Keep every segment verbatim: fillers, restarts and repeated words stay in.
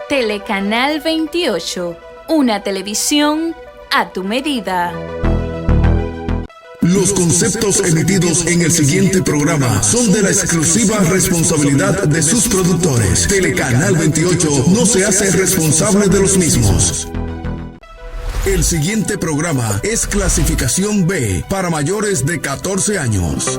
Telecanal veintiocho, una televisión a tu medida. Los conceptos emitidos en el siguiente programa son de la exclusiva responsabilidad de sus productores. Telecanal veintiocho no se hace responsable de los mismos. El siguiente programa es clasificación B para mayores de catorce años.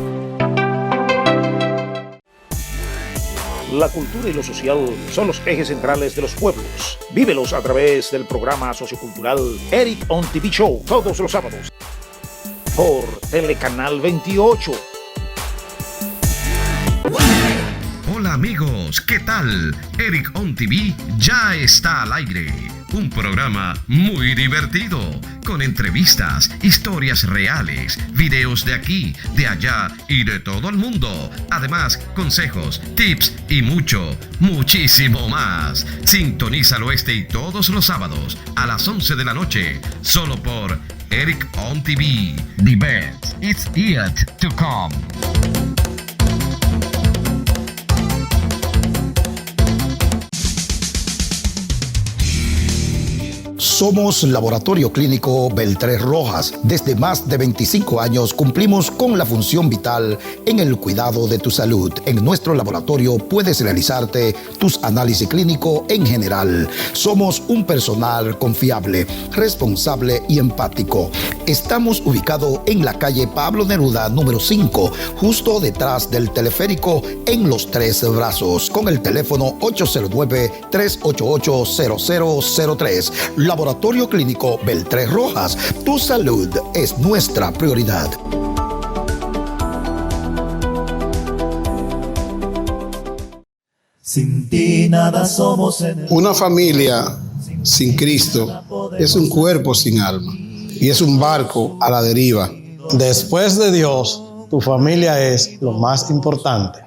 La cultura y lo social son los ejes centrales de los pueblos. Vívelos a través del programa sociocultural Eric on T V Show, todos los sábados por Telecanal veintiocho. Hola amigos, ¿qué tal? Eric on T V ya está al aire. Un programa muy divertido, con entrevistas, historias reales, videos de aquí, de allá y de todo el mundo. Además, consejos, tips y mucho, muchísimo más. Sintonízalo este y todos los sábados a las once de la noche, solo por Eric on T V. The best is yet to come. Somos Laboratorio Clínico Beltré Rojas. Desde más de veinticinco años cumplimos con la función vital en el cuidado de tu salud. En nuestro laboratorio puedes realizarte tus análisis clínicos en general. Somos un personal confiable, responsable y empático. Estamos ubicados en la calle Pablo Neruda número cinco, justo detrás del teleférico en Los Tres Brazos, con el teléfono ocho cero nueve, tres ocho ocho, cero cero cero tres. Laboratorio Clínico Beltré Rojas, tu salud es nuestra prioridad. Sin ti nada somos en el Una familia sin Cristo es un cuerpo sin alma y es un barco a la deriva. Después de Dios, tu familia es lo más importante.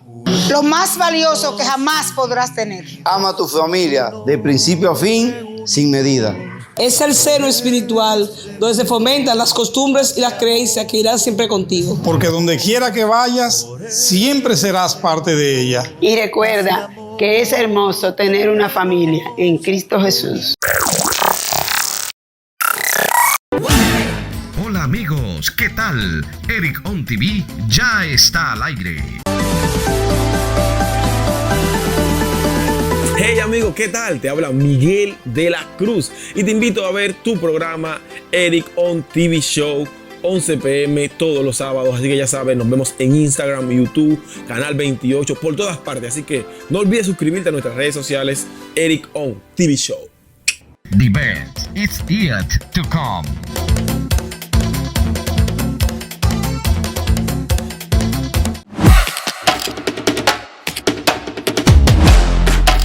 Lo más valioso que jamás podrás tener. Ama tu familia de principio a fin sin medida. Es el seno espiritual donde se fomentan las costumbres y las creencias que irán siempre contigo. Porque donde quiera que vayas, siempre serás parte de ella. Y recuerda que es hermoso tener una familia en Cristo Jesús. Hola amigos, ¿qué tal? Eric on T V ya está al aire. Hey amigo, ¿qué tal? Te habla Miguel de la Cruz y te invito a ver tu programa Eric on T V Show, once p m todos los sábados. Así que ya saben, nos vemos en Instagram, YouTube, Canal veintiocho, por todas partes. Así que no olvides suscribirte a nuestras redes sociales, Eric on T V Show. The best is yet to come.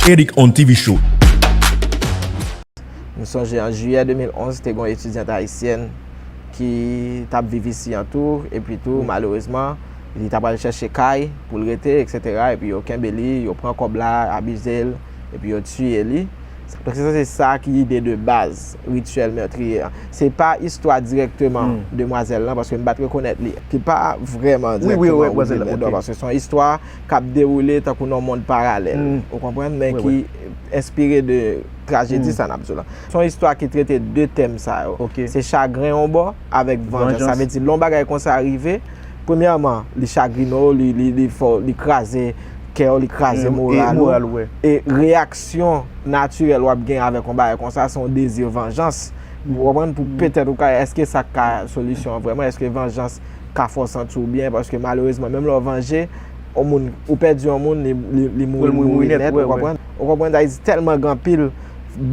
Eric on T V Show. M sonje an jiyè de mil onz, te gen yon etidyant ayisyèn ki t ap viv isi an tou, epi tou, malerezman, li t ap al chèche kay pou l rete, etsetera, epi yo kenbe li, yo pran kòb la, abize l, epi yo tiye li. Donk, se, se sa ki ide de baz, rityèl mètriye an. Se pa istwa dirèkteman demwazèl lan, paske m pa t rekonèt li. Ki pa vrèman dirèkteman Whitney Nèdò, paske se yon istwa k ap dewoule tankou nan yon mond paralèl. Ou konprann? Men ki enspire de trajedi sa n ap di w la. Se yon istwa ki trete de tèm sa yo. Se chagren yon bò avèk vanjans. Sa vle di, lè yon bagay konsa rive, premyèman, li chagrine w, li, li, li fè w, li kraze kè w, li kraze moral ou. E reyaksyon natirèl w ap gen avèk yon bagay konsa, se yon dezi vanjans. Ou konprann? Pou petèt ou ka, èske sa ka solisyon an vrèman? Èske vanjans ka fè w santi w byen? Paske malerezman, menm lè w vanje, yon moun, ou pèdi yon moun, li, li, li mouri, mouri nèt, ou konprann? Ou konprann? Sa vle di tèlman gen anpil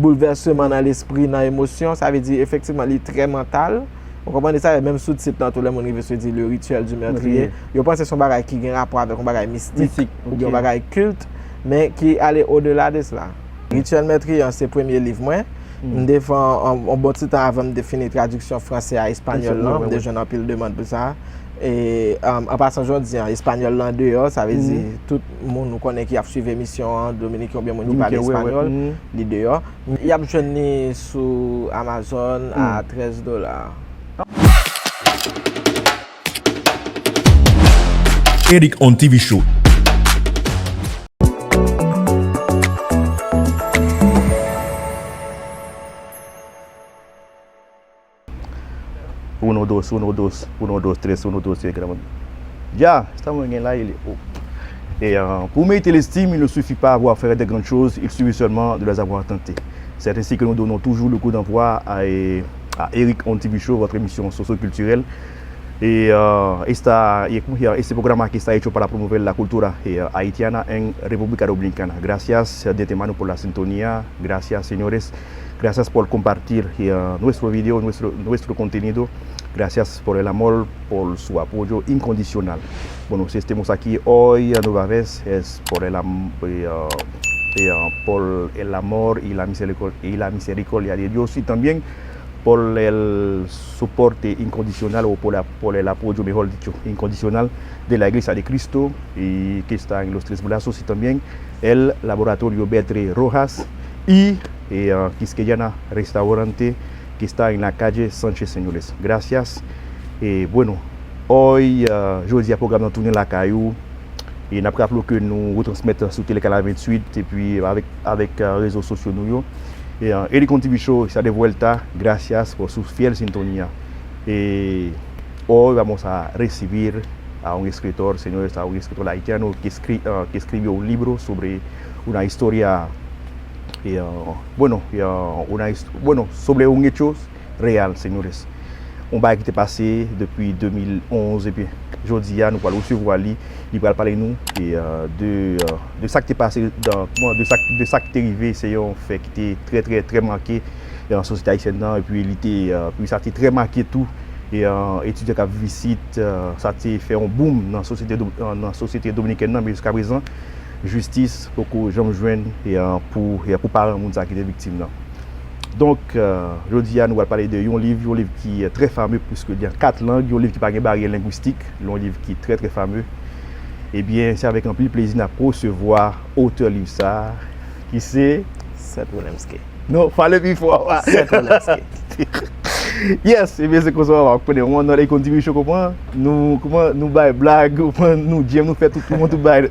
boulvèseman nan lespri, nan emosyon, sa vle di efektivman li trè mantal. Ou konprann? E sa, menm sou tit lan tou, lè moun rive sou di le rituel du meurtrier, yo panse se yon bagay ki gen rapò avèk yon bagay mistik oubyen yon bagay kilt, men ki ale odela de sela. Rituel Meurtrier an se premye liv mwen. M te fè yon, yon bon ti tan avan m te fini tradiksyon franse a espanyòl lan. M te jwenn anpil demann pou sa. E, um, an pasan, jodi an, espanyòl lan deyò, sa vle di tout moun ou konnen ki ap swiv emisyon an, dominiken oubyen moun ki pale espanyòl, li deyò. Y ap jwenn li sou Amazon a trèz dola. Eric on T V Show. Dos, uno, dos, uno, dos, tres, uno, dos, tres, grabando. Ya, estamos en el aire. Oh. Et euh, pour mériter l'estime, il ne suffit pas à avoir fait de grandes choses, il suffit seulement de les avoir tentées. C'est ainsi que nous donnons toujours le coup d'envoi à, à Eric on T V Show, votre émission socio-culturelle. E, eh, esta, e, e este programa que está hecho para promover la cultura, eh, haitiana en República Dominicana. Gracias de antemano por la sintonía. Gracias, señores. Gracias por compartir, eh, nuestro video, nuestro, nuestro contenido. Gracias por el amor, por su apoyo incondicional. Bueno, si estemos aquí hoy, eh, nueva vez, es por el, am- eh, eh, por el amor y la misericordia, y la misericordia de Dios y también por el soporte incondicional o por, la, por el apoyo, mejor dicho, incondicional de la Iglesia de Cristo, y que está en Los Tres Brazos, y también el Laboratorio Betre Rojas y eh, uh, Quisqueyana Restaurante, que está en la calle Sánchez Señores. Gracias. Eh, bueno, hoy, uh, jodi a pwogram nan tounen lakay ou. E n ap raple w ke nou retransmèt sou Tele Kanal venntuit epi avèk, avèk, uh, rezo sosyo nou yo. E, uh, Edicon T V Show está de vuelta. Gracias por su fiel sintonía. E hoy vamos a recibir a un escritor, señores, a un escritor haitiano que, escri- uh, que escribió un libro sobre una historia, eh, uh, bueno, eh, uh, una, his- bueno, sobre un hecho real, señores. Un bagay ki te pase depi de mil onz, epi jodi a, nou pral resevwa li. Li pral pale nou e, eh, de, eh, de sa ki te pase, de, de sa, de sa ki te rive. Se yon fè ki te trè, trè, trè make, eh, nan sosyete ayisyèn nan, epi li te, eh, epi sa te trè make tou, e, eh, etidyan k ap viv isit, eh, sa te fè yon boom nan sosyete do- nan sosyete dominikèn nan, men jiska prezan, jistis poko janm jwenn, e, eh, pou, e, eh, pou paran moun sa ki te viktim nan. Donk, eh, jodi a, nou pral pale de yon liv, yon liv ki, eh, trè fame, puiske li an kat lang, yon liv ki pa gen baryè lengwistik, yon liv ki trè, trè fame. Ebyen, se avèk anpil plezi n ap resevwa otè liv sa a, ki se Seth Willemski. Non, pale pi fò. Seth Willemski. Yes, ebyen, se konsa w ap konnen. Ou konn nan Edicon T V Show, konprann? Nou, kòman, nou bay blag, ou konprann, nou djèm, nou fè tout, tout, tout bagay.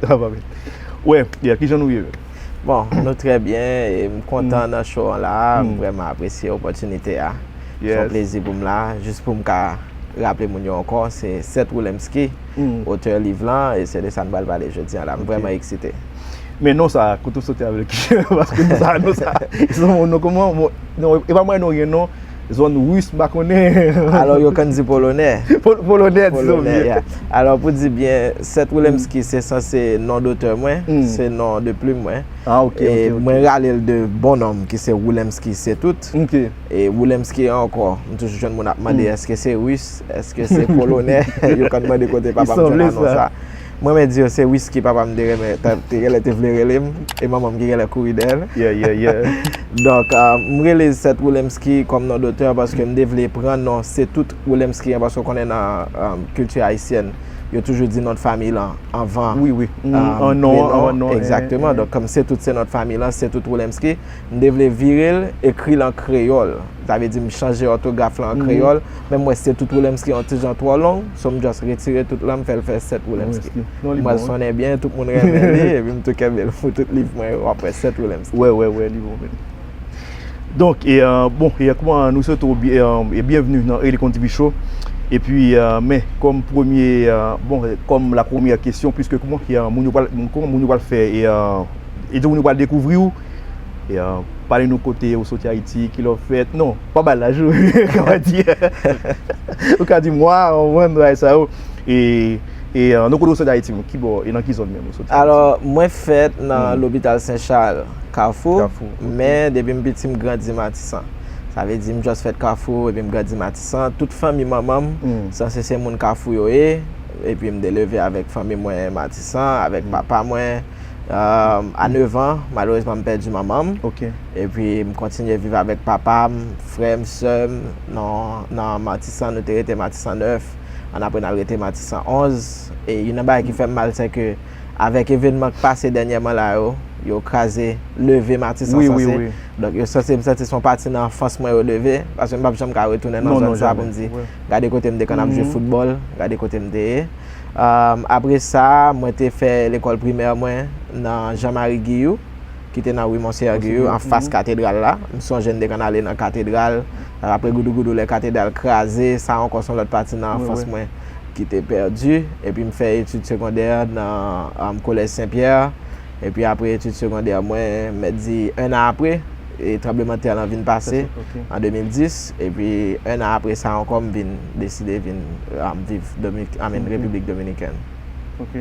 Wè, yeah, kijan nou ye menm? Bon, nou trè byen, e m kontan nan show an la, m vrèman apresye opòtinite a. Se yon plezi pou m la, jis pou m ka raple moun yo ankò, se Seth Willemski, otè liv lan, e se de sa n pral pale jodi an la. M vrèman eksite. Men non sa, kote w soti avè l? Paske non sa, non sa, se yon non kòman, non, e pa mwen non, gen non, zòn ris, m pa konnen. Alò, yo konn di polonè. Pol- Polonè, dizon Polonè, byen. Yeah. Alò, pou di byen, Seth Willemski, se sanse non dotè mwen, se non de plim mwen. Ah, ok, E ok, ok. mwen rale l de bon nonm ki se Willemski, se tout. Ok. E Willemski ankò, m toujou jwenn moun ap mande, èske se ris, èske se polonè? Yo konn mande kote papa m jwenn non sa. Mwen, mwen di yo, se Whisky papa m te renmen, ta- te genlè te vle rele m, e manman m ki genlè kouri dèyè l. Yeah, yeah, yeah. Donk, ah, m rele Seth Willemski kòm non dotè paske m te vle pran non se tout Willemski an, paske w konnen nan, ah, kilti ayisyèn, yo toujou di non de fanmi lan anvan, Wi, wi. Mm, ah, an non, prenon. An non, Egzakteman. Donk, kòm se tout se non de fanmi lan, se tout Willemski, m te vle vire l, ekri l an kreyòl. Sa vle di m chanje òtograf lan an kreyòl, men m wè se tout Willemski yon ti jan twò long, so m just retire tout lan, m fè l fè Seth Willemski. Willemski. Non, li M wè l bon, wi. sonnen byen, tout moun renmen li, epi m tou kenbe l pou tout liv mwen yo, w ap wè Seth Willemski. Wè, wè, wè, li bon, men. Donk, e, euh, bon, e, kòman nou swete w byen, euh, e byenvni nan Edicon T V Show. Epi, euh, men, kòm premye, euh, bon, kòm la première question, puisque kòman, e, euh, moun yo pral, kòman moun yo pral fè, e, euh, e di moun yo pral dekouvri w, e, euh, pale nou kote ou soti Ayiti, kilè w fèt. Non, pa bay laj ou, kòman di. Ou ka di mwa, ou mwen, bagay sa yo. E, e, euh, nou kote ou soti Ayiti, men ki bò, e nan ki zòn menm ou soti Ayiti? Alò, mwen fèt nan lopital Sen Chal, Kafou, Kafou, ok. Men depi m piti, m grandi Matisan. Sa vle di, m just fèt Kafou, epi m grandi Matisan. Tout fanmi manman m, sanse se moun Kafou yo ye. Epi m te leve avèk fanmi mwen Matisan, avèk papa mwen. Euh, a nèf an, malerezman, m pèdi manman m. Ok. Epi m kontinye viv avèk papa m, frè m, sè m, nan, nan Matisan, nou te rete Matisan nèf, annapre n al rete Matisan onz. E youn nan bagay ki fè m mal, se ke avèk evènman k pase dènyèman la yo, yo kraze leve Matisan Wi, wi, sanse. wi. Donk, yo sanse, m santi se yon pati nan anfans mwen yo leve, paske m p ap janm ka retounen nan Non, zòn non, sa pou m janmè. di, Wi. gade kote m te konn ap jwe Mhm. foutbòl, gade kote m te ye. Um, apre sa, mwen te fè lekòl primè mwen nan Jean Marie Guilloux, ki te nan ri Monseyè Guillou, anfas katedral la. M sonje m te konn ale nan katedral. Apre goudougoudou lè katedral kraze, sa ankò se yon lòt pati nan anfans mwen ki te pèdi. Epi m fè etid segondè nan um, Kolèj Sen Pyè. Epi apre etid segondè mwen, mèt di en an apre, e tranblemanntè lan vin pase an de mil dis. Epi en an apre sa ankò, m vin deside vin um, viv Dominik, I mean, Repiblik Dominikèn. Ok.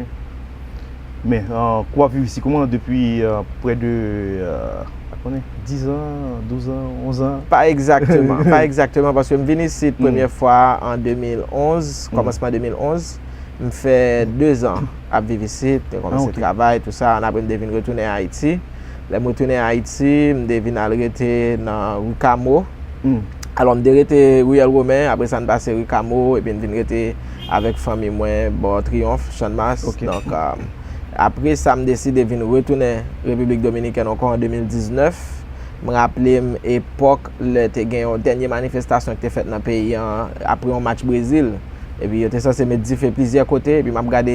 Men, uh, kou w ap viv isi, kòman depi uh, prè de uh, pa konnen, dis an, douz an, onz an? Pa egzakteman, pa egzakteman, paske m vin isit premye fwa an de mil onz, kòmansman de mil onz. M fè de zan ap viv isit, m te kòmanse travay, tou sa, ann apre m te vin retounen Ayiti. Lè m retounen Ayiti, m te vin al rete nan ri Kamo. Alò, m te rete Riyèl Women, apre sa n pase ri Kamo, epi n vin rete avèk fanmi mwen bò Triyonf, Channmas. Donk, apre sa, m deside vin retounen Repiblik Dominikèn ankò an de mil diznèf. M raple m epòk lè te gen yon dènye manifestasyon ki te fèt nan peyi an apre yon match Brezil. Epi yo te sanse met dife plizyè kote, epi m ap gade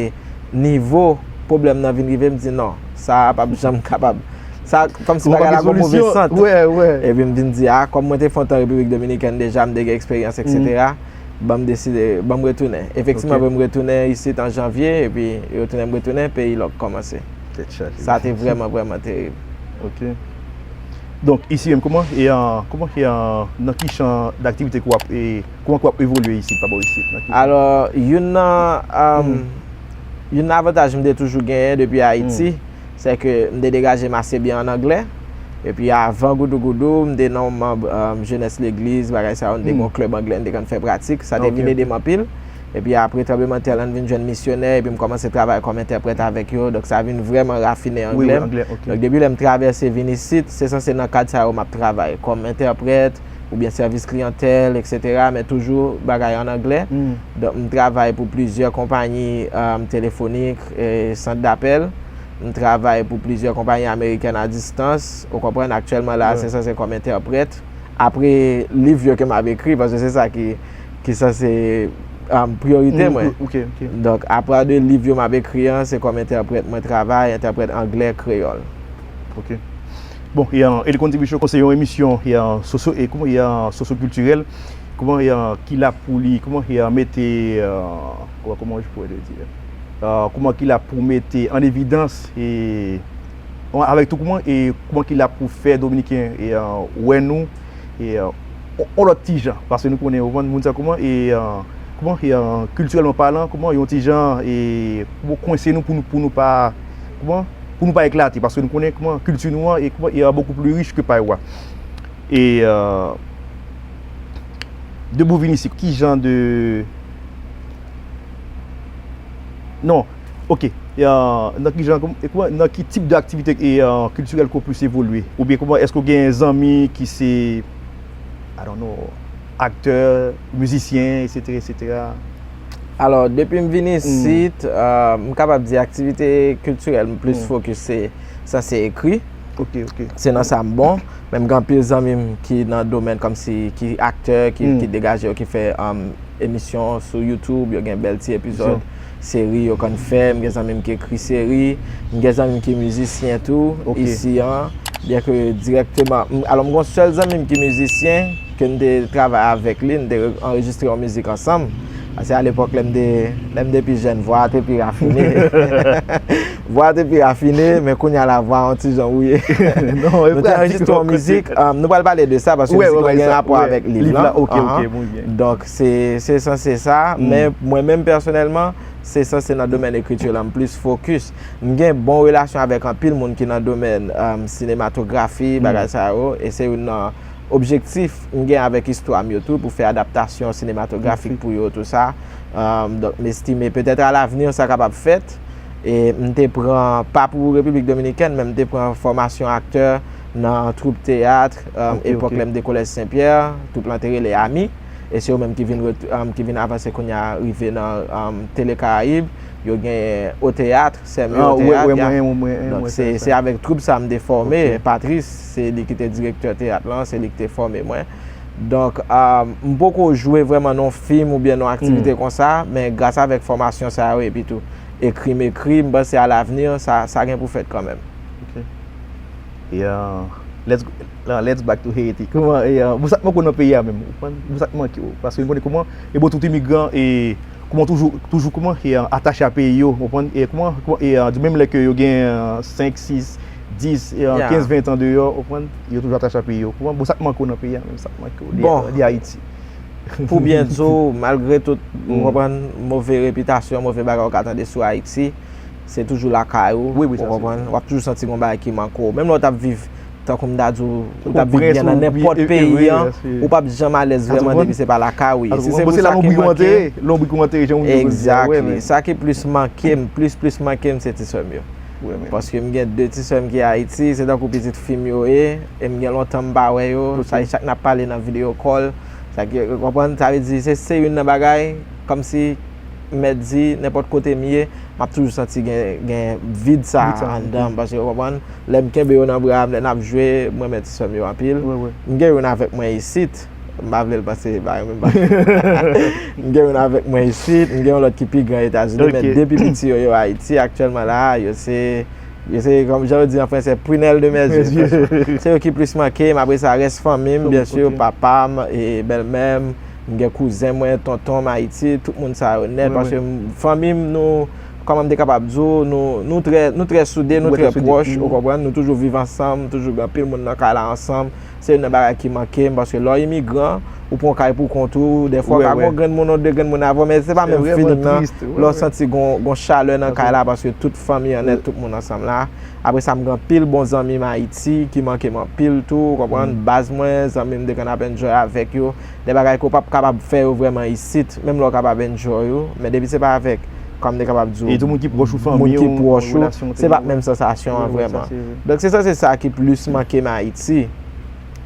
nivo pwoblèm nan vin rive, m di non, sa a p ap janm kapab. Sa, kòmsi bagay la gon move sant. Epi m vin di, a, kòm mwen te fè yon tan Repiblik Dominikèn deja, m te gen eksperyans, etsetera, ban m deside, ban m retounen. Efektivman, apre m retounen isit an janvye, epi yo tounen m retounen, peyi lòk kòmanse. Sa te vrèman, vrèman terib. Ok. Donk, isi menm, kòman, e, an, kòman, e, an, nan ki chan daktivite ke w ap, e, kòman ke w ap evolye isi, pa bò isi? Nan ki chan? Alò, youn nan, um, youn nan avantaj m te toujou genyen depi Ayiti, se ke m te degaje m ase byen an anglè. Epi avan goudougoudou, m te nan yon manm, um, jenès legliz, bagay sa yo, n te gen yon klèb anglè, n te konn fè pratik. Sa te vin ede m anpil. Epi apre tranblemanntè lan, n vin jwenn misyonè, epi m kòmanse travay kòm entèprèt avèk yo. Donk, sa vin vrèman rafine anglè m. Donk, depi lè m travèse vin isit, se sanse nan kad sa yo m ap travay, kòm entèprèt, oubyen sèvis kliyantèl, etsetera, men toujou bagay an anglè. Donk, m travay pou plizyè konpayi, um, telefonik, e, sant dapèl. M travay pou plizyè konpayi amerikèn a distans. Ou konprann, aktyèlman la, se sanse kòm entèprèt. Apre liv yo ke m ap ekri, paske se sa ki, ki sanse, um, priyorite mwen. Donk, apre de liv yo m ap ekri an, se kòm entèprèt mwen travay, entèprèt anglè, kreyòl. Ok. Bon, e, e kontribisyon, se yon emisyon, e, sosyo, e, kòman, e, sosyokiltirèl. Kòman, e, ki la pou li, kòman, e, mete, e, kòman je pourrais le dire? E, kòman ki la pou mete an evidans, e, avèk tou kòman, e, kòman ki la pou fè Dominiken, e, e, wè nou, e, e, on, on lòt ti jan. Paske nou konnen, ou konprann, moun sa kòman, e, e, kòman, e, e, kiltirèlman palan, kòman, yon ti jan, e, kòman kwense nou pou nou, pou nou pa, kòman, pou nou pa eklate, paske nou konnen kòman kilti nou an e kòman e bokou pli rich ke pa yo a. E, e, depi w vin isi, ki jan de, non, ok, e, nan ki jan, e kòman, nan ki tip de aktivite, e, e, kiltirèl ke w plis evolye? Oubyen kòman, èske w gen zanmi ki se, I don't know, aktè, mizisyen, etsetera, etsetera? Alò, depi m vin isit, e, m kapab di aktivite kiltirèl m plis fokis se, sanse ekri. Se nan sa m bon. Men m gen anpil zanmi m ki nan domèn kòmsi, ki aktè, ki, ki degaje yo, ki fè, um, emisyon sou YouTube, yo gen bèl ti epizòd seri yo konn fè. M gen zanmi m ki ekri seri. M gen zanmi m ki mizisyen tou, isi an. Byen ke dirèkteman, m, alò, m gen yon sèl zanmi m ki mizisyen, ke m te travay avèk li, n te anrejistre yon mizik ansanm. Paske alepòk, lè m te, lè m te pi jèn, vwa a te pi rafine. Vwa a te pi rafine, men kounye a la, vwa a yon ti jan wouye. Nou te anrejistre yon mizik, um, nou pral pale de sa, paske mizik lan gen rapò avèk liv lan. Donk, se, se sanse sa, men mwen menm pèsonèlman, se sanse nan domèn ekriti lan m plis fokis. M gen bon relasyon avèk anpil moun ki nan domèn, um, sinematografi, bagay sa yo, e se youn nan objektif m gen avèk istwa m yo tou, pou fè adaptasyon sinematografik pou yo, tou sa. Um, donk, m estime petèt alavni sa kapab fèt. E m te pran, pa pou Repiblik Dominikèn, men m te pran fòmasyon aktè nan twoup teyat, um, epòk lè m te Kolèj Sen Pyè, twoup lan te rele Ami. E se yo menm ki vin ret-, um, ki vin avanse kounye a rive nan, um, Tele Karayib. Yo gen O Teyat, Sè M yo O Teyat. Donk, se, se avèk twoup sa m te fòme. Patrice, se li ki te direktè teyat lan, se li ki te fòme mwen. Donk, um, m poko jwe vrèman nan yon fim oubyen nan yon aktivite konsa, men gras avèk fòmasyon sa yo, epi tou, ekri m ekri, m panse alavni, sa, sa gen pou fèt kanmenm. Ok. E, uh, let's, uh, let's back to Haiti. Kouman, e, uh, bon, sa k manke w nan peyi a menm? Ou konprann? Bon, sa k manke w? Paske nou konnen kouman, e bon, tout imigran, e, kouman toujou, toujou kouman, e, uh, atache a peyi yo, ou konprann? E kouman, kouman, e, uh, di menm lè ke yo gen, uh, senk, sis, dis, e, uh, kenz, ven tan deyò, ou konprann? Yo toujou atache a peyi yo. Kouman, bon, sa k manke w nan peyi a menm? Sa k manke w de, de Ayiti? Pou byen di w, malgre tout, ou konprann, move repitasyon, move bagay ou ka tande sou Ayiti, se toujou lakay ou, ou konprann, w ap toujou santi gon bagay ki manke w. Menm lè w t ap viv, tankou m ta di w, ou t ap viv byen nan nenpòt peyi an, ou p ap janm alèz vrèman depi se pa lakay ou ye. Si se pou sa ki manke, exactly. Sa ki plis manke m, plis, plis manke m, se ti sè m yo. Paske m gen de ti sè m ki Ayiti, se tankou pitit fi m yo ye, e m gen lontan m pa wè yo, sa e chak n ap pale nan video call, sa ki, ou konprann, sa vle di se, se youn nan bagay, kòmsi, m mèt di, nenpòt kote m ye, m ap toujou santi gen, gen vid sa anndan m, paske, ou konprann, lè m kenbe yo nan bra m, lè n ap jwe, m renmen ti sè m yo anpil. M gen youn avèk mwen isit, m pa vle l panse bagay mwen pa. M gen youn avèk mwen isit, m gen yon lòt ki pi gran Etazini, men de pi piti yo, yo Ayiti aktyèlman la, yo se, yo se, kòm jan yo di an fransè, prunelle de mes yeux. Se yo ki plis manke m, apre sa, rès fanmi m, byen si, papa m, e bèlmè m, m gen kouzen mwen, tonton m Ayiti, tout moun sa yo nèt, paske fanmi m, nou, kòman m te kapab di w, nou, nou trè, nou trè soude, nou trè pwòch, ou konprann, nou toujou viv ansanm, toujou gen anpil moun nan kay la ansanm. Se youn nan bagay ki manke m, paske lè w imigran, ou pran yon kay pou kont ou, dèfwa w ka gen yon grenn moun, yon de grenn moun avè w, men se pa menm feeling nan, lè w santi gon, gon chalè nan kay la, paske tout fanmi an nèt, tout moun ansanm la. Apre sa, m gen anpil bon zanmi m Ayiti, ki manke m anpil tou, ou konprann, baz mwen, zanmi m te konn ap enjoy avèk yo, de bagay ke w p ap kapab fè yo vrèman isit, menm lè w kapab enjoy yo, men depi se pa avèk, kòm m te kapab di w, moun ki pwòch ou, fanmi w, relasyon w te gen, se pa menm sansasyon an vrèman. Donk, se sa, se sa ki plis manke m Ayiti.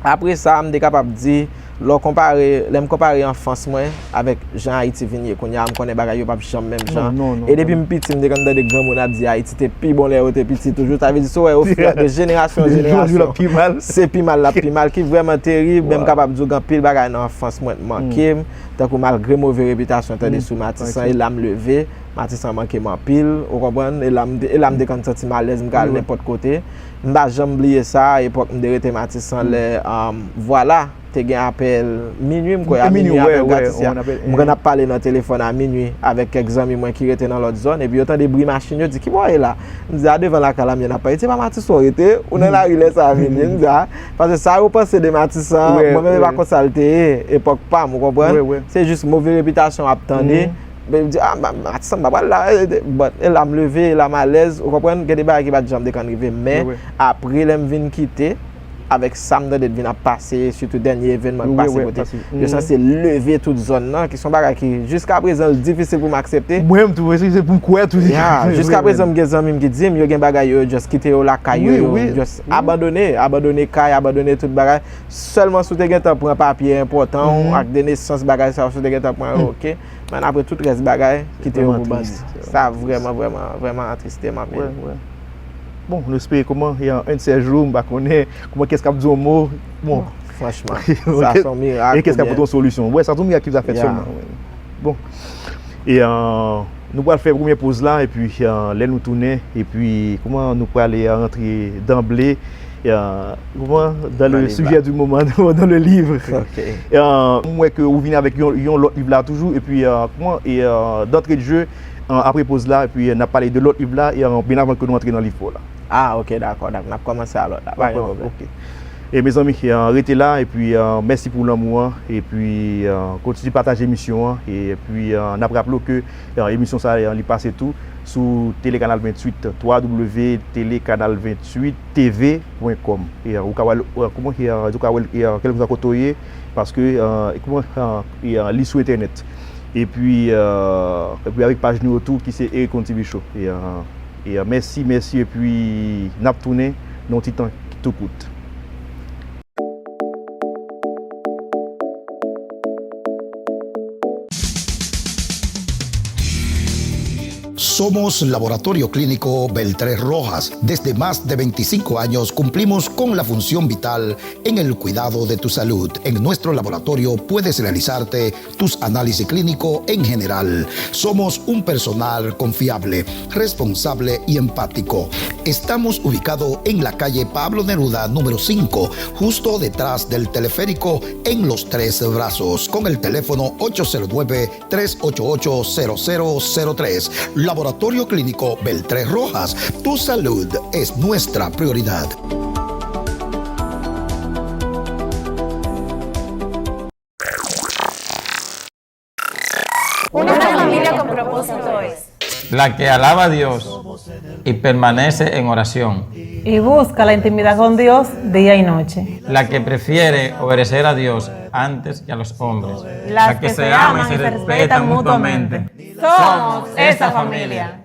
Apre sa, m te kapab di, lè w konpare, lè m konpare anfans mwen avèk jan Ayiti vin ye kounye a, m konnen bagay yo p ap janm menm jan. E depi m piti, m te konn tande granmoun ap di Ayiti te pi bon lè yo te piti toujou. Sa vle di, si w wè yo fè de jenerasyon an jenerasyon, se pi mal l ap pi mal, ki vrèman terib, men m kapab di w gen anpil bagay nan anfans mwen k manke m, tankou malgre move repitasyon tande sou Matisan, e la m leve, Matisan manke m anpil, ou konprann, e la m te, e la m te konn santi m alèz, m ka al nenpòt kote. M pa janm bliye sa, epòk m te rete Matisan lè, um, Vwala te gen apèl minui, m kwè, a minui, apèl gratis la. M konn ap pale nan telefòn a minui avèk kèk zanmi mwen ki rete nan lòt zòn, epi yo tande bri machin, yo di, "Ki bò w ye la?" M di, "A devan lakay la m ye, n ap pale." "Se pa Matisan w rete? Ou nan lari lè sa a vini?" M di, "A, paske sa yo panse de Matisan, mwen menm e pa konsa l te ye, epòk pa m, ou konprann?" Se jis move repitasyon w ap tande. Men m di, "A, m, m, Matisan, m pa pral la." E, e, but, e la m leve, e la m alèz, ou konprann? Gen de bagay ki pa t janm te konn rive m, men apre lè m vin kite, avèk sa m tande t vin ap pase, sitou dènye evènman k pase kote yo sanse leve tout zòn nan, ki se yon bagay ki, jiskaprezan, l difisil pou m aksepte. Mwen menm tou, se pou m kwè tou. Ya, jiskaprezan, m gen zanmi m ki di m, yo gen bagay yo, yo just kite yo lakay yo, yo just abandone, abandone kay, abandone tout bagay. Sèlman si w te gentan pran papye enpòtan w, ak de nesans, bagay sa yo, si w te gentan pran yo, oke. Men apre tout rès bagay, kite yo pou bandi. Sa vrèman, vrèman, vrèman atriste m anpil. Bon, nou espere kouman, e an un de ces jours, m pa konnen kouman, kiyès k ap di yon mo. Bon. Franchman, sa se yon mirak. E kiyès k ap pote yon solisyon? Wè, sa se yon mirak ki pral fèt sèlman. Bon. E, euh, nou pral fè premye poz la, epi, euh, lè nou tounen, epi kouman nou prale, euh, rantre danble, euh, kouman, dans le sujet du moment, dans le livre. Euh, m wè ke ou vini avèk yon, yon lòt liv la toujou, epi, euh, kouman, e, euh, d'entrée de jeu, euh, apre poz la, epi, euh, n ap pale de lòt liv la, e, euh, byen avan ke nou antre nan liv pa w la. Ah, ok, dakò, dakò. N ap kòmanse a lòt la. Pa gen pwoblèm. Ok. E mezanmi, euh, rete la, epi, euh, mèsi pou lanmou an, epi, euh, kontinye pataje emisyon an, epi, euh, n ap raple w ke, euh, emisyon sa a, li pase tou sou Tele Kanal venntuit, w w w tele kanal venntuit T V pwen kòm. E, euh, ou ka wè l, euh, kouman, e, euh, ou ka wè l, e, euh, kèlkeswa kote w ye, paske, euh, e kouman, euh, e, euh, li sou entènèt. Epi, euh, epi avèk paj nou yo tou ki se Eric Ontibicho. E, euh, E, euh, mèsi, mèsi, epi n ap tounen nan yon ti tan tou kout. Somos Laboratorio Clínico Beltré Rojas. Desde más de veinticinco años cumplimos con la función vital en el cuidado de tu salud. En nuestro laboratorio puedes realizarte tus análisis clínicos en general. Somos un personal confiable, responsable y empático. Estamos ubicados en la calle Pablo Neruda número cinco, justo detrás del teleférico en Los Tres Brazos, con el teléfono ocho cero nueve, tres ocho ocho, cero cero cero tres. Laboratorio Clínico Beltré Rojas, tu salud es nuestra prioridad. Una familia con propósito es. La que alaba a Dios y permanece en oración. Y busca la intimidad con Dios día y noche. La que prefiere obedecer a Dios antes que a los hombres. Las que se aman y se respetan mutuamente. Somos esa familia.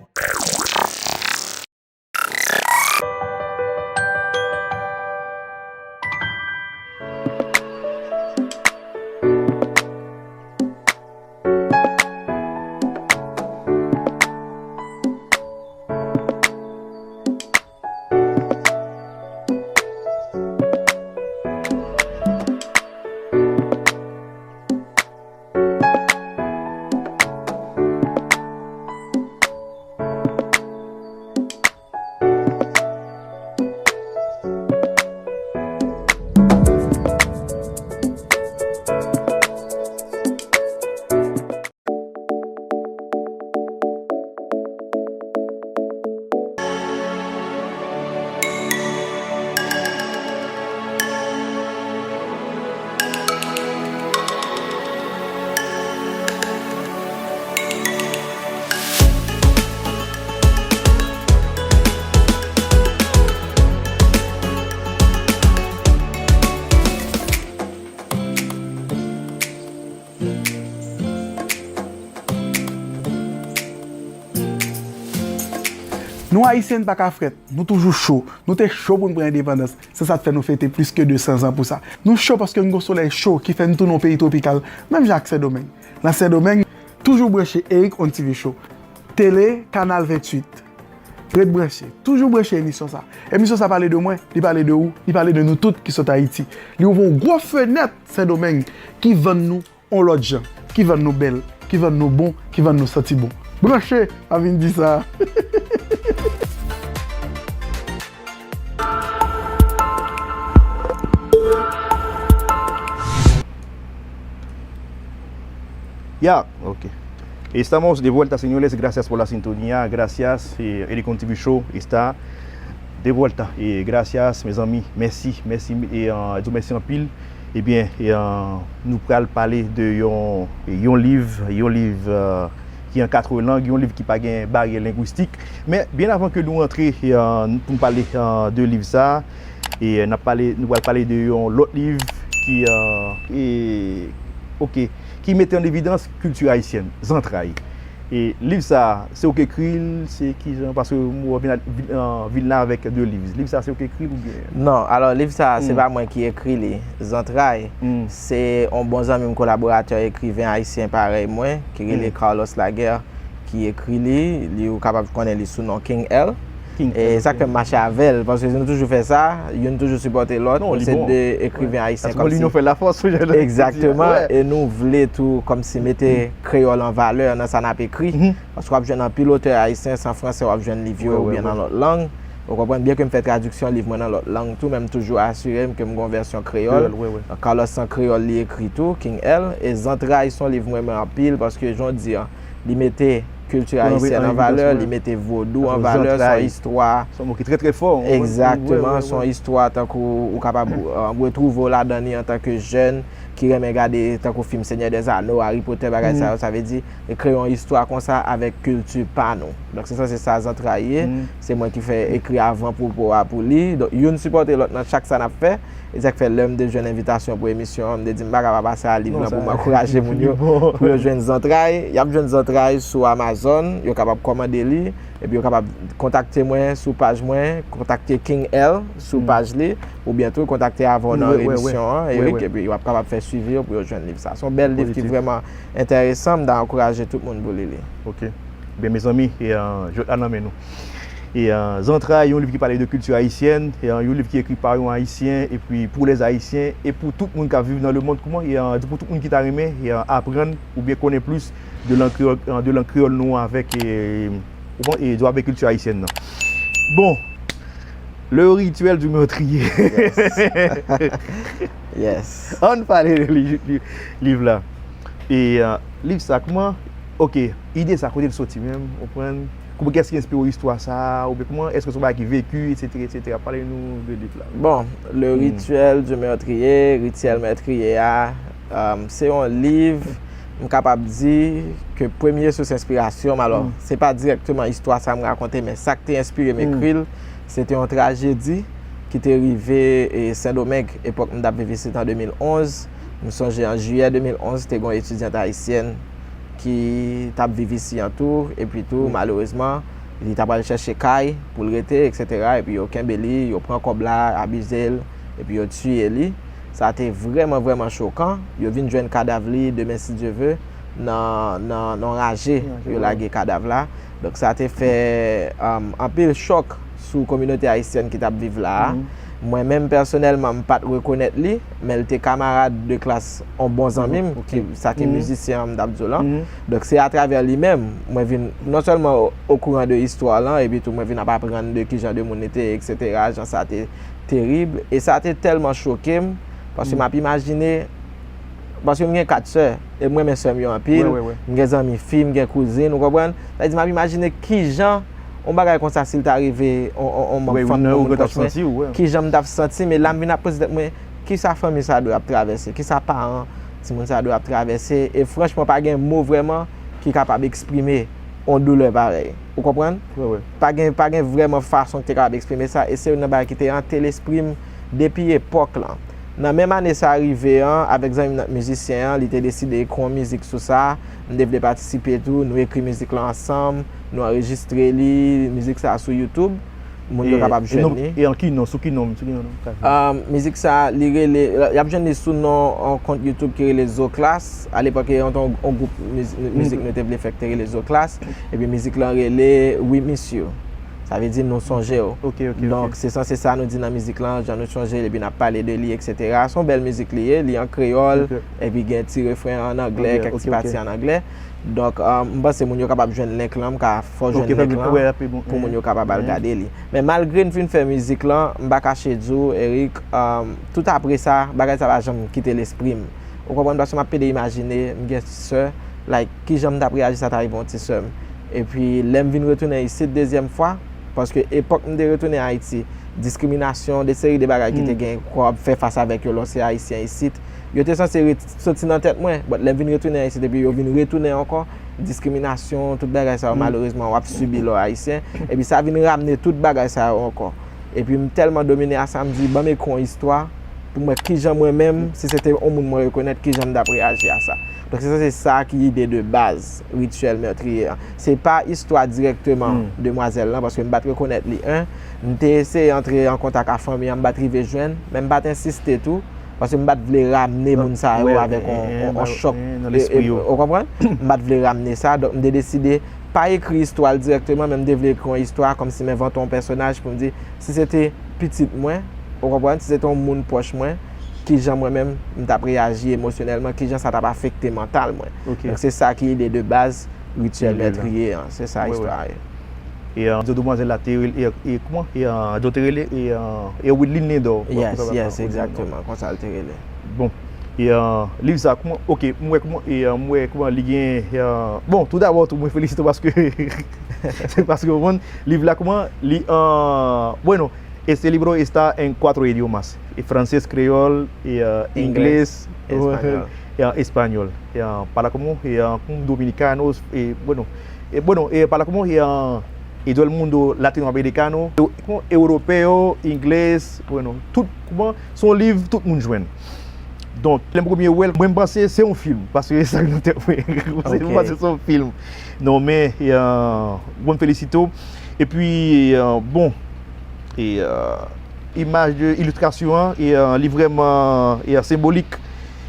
Nou Ayisyen n pa ka frèt, nou toujou cho. Nou te cho pou n pran endepandans. Se sa k fè nou fete plis ke de san zan pou sa. Nou cho paske n gon solèy cho ki fè n tounen yon peyi twopikal, menm jan ak Sendomeng. Nan Sendomeng, toujou branche Eric On T V Show. Tele, Kanal venntuit. Ret branche. Toujou branche emisyon sa. Emisyon sa pale de mwen, li pale de ou, li pale de nou tout ki sot Ayiti. Li ouvri yon gwo fenèt Sendomeng ki vann nou yon lòt jan, ki vann nou bèl, ki vann nou bon, ki vann nou santi bon. Branche, a vin di sa. Ya, ok. Estamos de vuelta, señores. Gracias por la sintonía. Gracias. Eh, Eric On T V Show está de vuelta. Eh, gracias, mezanmi. Mèsi, mèsi, e, euh, di w mèsi anpil. Ebyen, e, euh, nou pral pale de yon, yon liv, yon liv, euh, ki an kat lang, yon liv ki pa gen baryè lengwistik. Men, byen avan ke nou rantre, e, euh, pou n pale, euh, de liv sa, e, euh, n ap pale, nou pral pale de yon lòt liv ki, euh, e, ok, ki mete an evidans kilti ayisyèn, Zantray. E liv sa a, se ou k ekri l, se kijan, paske m wè w vin, vin, euh, vin la avèk de liv. Liv sa a, se ou k ekri l oubyen? Non, alò, liv sa a, se pa mwen ki ekri li. Zantray, se yon bon zanmi m, kolaboratè, ekriven ayisyen parèy mwen, ki rele Carlos Laguerre, ki ekri li. Li, ou kapab konnen li sou non King L. King E L, sa k fè m mache avè l, paske nou toujou fè sa, youn toujou sipòte lòt, nou se de ekriven ayisyen kòmsi. L'union fait la force, jan yo di. Egzakteman, e nou vle tou kòmsi mete kreyòl an valè nan sa n ap ekri, paske w ap jwenn anpil otè ayisyen, se an fransè w ap jwenn liv yo oubyen nan lòt lang. Ou konprann? Byen ke m fè tradiksyon liv mwen nan lòt lang tou, men m toujou asire m ke m gen yon vèsyon kreyòl. Carlos, se an kreyòl li ekri tou, King L. E Zantray se yon liv m renmen anpil, paske jan w di an, li mete kilti ayisyèn an valè, li mete vodou an valè, se yon istwa. Se yon mo ki trè, trè fò. Egzakteman, se yon istwa tankou ou kapab, euh, retwouve w ladan li antanke jèn ki renmen gade tankou fim Seigneur des Anneaux, Harry Potter, bagay sa yo. Sa vle di, e kreye yon istwa konsa avèk kilti pa nou. Donk, se sanse sa Zantray ye. Se mwen ki fè ekri avan pwopo a pou li. Donk, youn sipòte lòt nan chak sa n ap fè. E sa k fè lè m te jwenn envitasyon pou emisyon an, m te di m pa ka pa pase a liv lan pou m ankouraje moun yo, pou yo jwenn Zantray. Y ap jwenn Zantray sou Amazon, yo kapab kòmande li, epi yo kapab kontakte mwen sou paj mwen, kontakte King L sou paj li, oubyen tou kontakte avè w nan emisyon an, Eric, epi yo ap kapab fè swivi yo pou yo jwenn liv sa. Se yon bèl liv ki vrèman enteresan, m ta ankouraje tout moun pou li li. Ok. Ebyen, mezanmi, e, jwèt la nan men nou. E, zantray, yon liv ki pale de kilti ayisyèn, e, yon liv ki ekri pa yon Ayisyen, epi pou lèz Ayisyen, e pou tout moun k ap viv nan lemonn. Kouman, e, pou tout moun ki ta renmen, e, aprann oubyen konnen plis de lang kreyòl, de lang kreyòl nou avèk, e, kouman, e, avèk kilti ayisyèn nan. Bon, Le rituel du meurtrier. Yes. Ann pale de li, li, liv la. E, euh, liv sa, kouman, ok, ide sa, kote l soti menm, ou konprann? Kouman, kiyès ki enspire w istwa sa, oubyen kouman, èske se yon bagay ki veki, etsetera, etsetera. Pale nou de liv la. Bon, Le Rituel du Meurtrier, Rityèl Mètriye a, um, se yon liv, m kapab di, ke premye sous enspirasyon m, alò, se pa dirèkteman istwa sa m rakonte, men sa k te enspire m ekri l, se te yon trajedi ki te rive, e, Sendomeng, epòk m t ap viv isit an de mil onz. M sonje an jiyè de mil onz, te gen yon etidyant ayisyèn ki t ap viv isi an tou, epi tou, malerezman, li t ap al chèche kay pou l rete, etsetera, epi yo kenbe li, yo pran kòb la, abize l, epi yo tiye li. Sa te vrèman, vrèman chokan. Yo vin jwenn kadav li demen, si Dye ve, nan, nan, nan raje yo lage kadav la. Donk, sa te fè, um, anpil chòk sou kominote ayisyèn ki t ap viv la a. Mwen menm, pèsonèlman, m pa t rekonèt li, men l te kamarad de klas yon bon zanmi m, ki, sa ki mizisyen an m t ap di w lan. Donk, se atravè li menm, mwen vin non sèlman o, okouran de istwa lan, epi tou mwen vin ap aprann de ki jan de moun li te ye, etsetera, jan sa te terib. E sa te tèlman choke m, paske m ap imajine, paske m gen kat sè, e m renmen sè m yo anpil, m gen zanmi fi, m gen kouzin, ou konprann? Sa vle di, m ap imajine ki jan yon bagay konsa, si l ta rive yon, yon, yon manm fanmi m, yon moun pwòch mwen, ki jan m t ap santi m, e la m vin ap poze tèt mwen, kisa fanmi sa dwe ap travèse, kisa paran timoun sa dwe ap travèse, e franchman, pa gen mo vrèman ki kapab eksprime yon doulè parèy. Ou konprann? Pa gen, pa gen vrèman fason ki te kapab eksprime sa, e se youn nan bagay ki te ante lespri m depi epòk lan. Nan menm ane sa rive an, avèk zanmi m nan k mizisyen an, li te deside ekri yon mizik sou sa. M te vle patisipe tou, nou ekri mizik lan ansanm, nou anrejistre li, mizik sa sou YouTube. Moun yo kapab jwenn li. E an ki non, sou ki non, sou ki non? Um, mizik sa, li rele, y ap jwenn li sou non yon kont YouTube ki rele Zoklas. Alepòk, e yon, yon gwoup miz, mizik nou te vle fè ki te rele Zoklas. Epi mizik lan rele We Miss You. Sa vle di nou sonje w. Donk, se sanse sa nou di nan mizik lan, jan nou sonje l, epi n ap pale de li, etsetera. Se yon bèl mizik li ye, li an kreyòl, epi gen ti refren an anglè, kèk ti pati an anglè. Donk, um, m panse moun yo kapab jwenn link lan, m ka fè w jwenn link lan pou moun yo kapab al gade li. Men malgre n fin fè mizik lan, m pa kache di w, Eric, um, tout apre sa, bagay sa pa janm kite lespri m. Ou konprann? Paske m ap pede imajine, m gen sè, like, kijan m t ap reyaji sa ta rive yon ti sè m. Epi, lè m vin retounen isit dezyèm fwa, paske epòk m te retounen Ayiti, diskriminasyon, de seri de bagay ki te gen, ke w ap fè fas avèk yo lè w se Ayisyen isit, yo te sanse ret, soti nan tèt mwen. But lè m vin retounen isit, epi yo vin retounen ankò, diskriminasyon, tout bagay sa yo, malerezman, w ap sibi lè w Ayisyen. Epi sa vin ramne tout bagay sa yo ankò. Epi m tèlman domine a sa, m di, ban m ekri yon istwa pou m wè kijan mwen menm, si se te yon moun mwen rekonèt, kijan m t ap reyaji a sa. Donk, se sanse sa ki ide de baz, Rituel Meurtrier an. Se pa istwa dirèkteman demwazèl lan, paske m pa t rekonèt li, en. M te eseye antre an kontak ak fanmi an, m pa t rive jwenn, men m pa t ensiste tou, paske m pa t vle ramne moun sa yo avèk yon, yon, yon chòk. Ou konprann? M pa t vle ramne sa, donk m te deside pa ekri istwa l dirèkteman, men m te vle ekri yon istwa kòmsi m envante yon pèsonaj pou m di, si se te pitit mwen, ou konprann, si se te yon moun pwòch mwen, kijan mwen menm m t ap reyaji emosyonèlman, kijan sa t ap afekte mantal mwen. Donk se sa ki ide de baz Rituel Meurtrier an, se sa istwa a ye. E, euh, di w demwazèl la te rele, e, e, kouman? E, euh, di w te rele, e, euh, e Wideline Lindor. Yes, yes, egzakteman, konsa l te rele. Bon, e, euh, liv sa, kouman, ok, m wè kouman, e, euh, m wè kouman li gen, e, euh, bon, tou dabò, tou, mwen felisite w paske, se paske, w konprann, liv la, kouman, li, euh, bueno, este libro está en cuatro idiomas, e fransés, kreyòl, e, euh, inglés, e, espanyòl, e, euh, para como, e, euh, como dominicano, e, bueno, e, bueno, e, para como, e, euh, y todo el mundo latinoamericano, e, como europeo, inglés, bueno, tout, kouman, se yon liv tout moun jwenn. Donk, lè m premye wè l, mwen m panse se yon fim, paske se sa k nan tèt mwen. M panse se yon fim. Non, men, e, euh, bon, m felisite w. Epi, e, euh, bon, e, euh, imaj de ilistrasyon an, e, euh, li vrèman, e, euh, senbolik.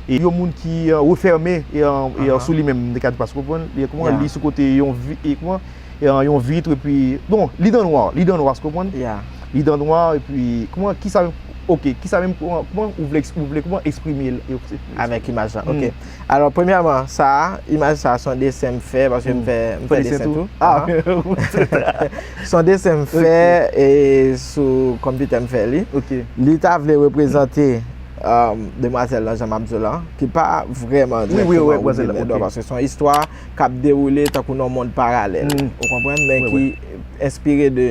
E yon moun ki, e, refèmen, e, euh, e, euh, sou li menm, m te ka di, paske, w konprann, e, kouman, li sou kote yon vi, e, kouman, e, yon vit, epi, bon, li dan nwa, li dan nwa, se konprann? Yeah. Li dan nwa, epi, kòman, kisa menm, ok, kisa menm, kòman, kòman ou vle, ou vle, kòman eksprime l? Avèk imaj la, ok. Alò, premyèman, sa a, imaj sa a, se yon desen m fè, paske m fè, m fè desen tou. Ah, Se yon desen m fè e sou konpitè m fè li. ok. Li ta vle reprezante um, demwazèl lan, jan m ap di w lan, ki pa vrèman Wi, wi, wi, direkteman demwazèl Woodville lan, Nèdò, ok. Paske se yon istwa k ap dewoule tankou nan yon mond paralèl. Mm. Ou konprann? Men Wi, ki enspire de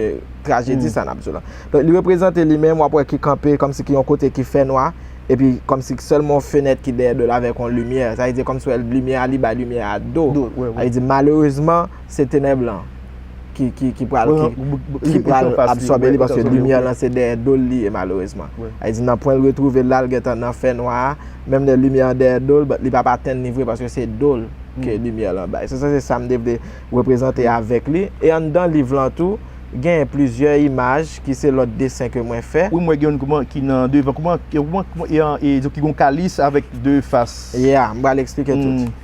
trajedi sa n ap di w lan. Donk, li reprezante li menm, w ap wè ki kanpe, kòmsi ki yon kote ki fè nwa, epi kòmsi sèlman yon fenèt ki dèyè do l avèk yon limyè. Sa vle di, kòmsi w wè limyè a, li bay limyè a do. Do, wi, wi. Sa vle di, malerezman, se tenèb lan ki, ki, ki pral, Wi, ki, wi, wi, ki pral wi, absòbe li, wi, paske absòbe, limyè ok. Lan se dèyè do l li ye, malerezman. Wi. Sa vle di, nan pwen l retwouve l la, l gentan nan fè nwa a, menm lè limyè an dèyè do l, but li p ap atenn li vre, paske se do l ke Mm. limyè lan bay. Se sa, se sa m te vle reprezante avèk li. E anndan liv lan tou, gen plizyè imaj ki se lòt desen ke mwen fè. Wi, mwen gen yon kòman ki nan devan, kòman, kòman, kòman, e, e, ki gon kalis avèk de fas. Yeah, m pral eksplike tout. Mm.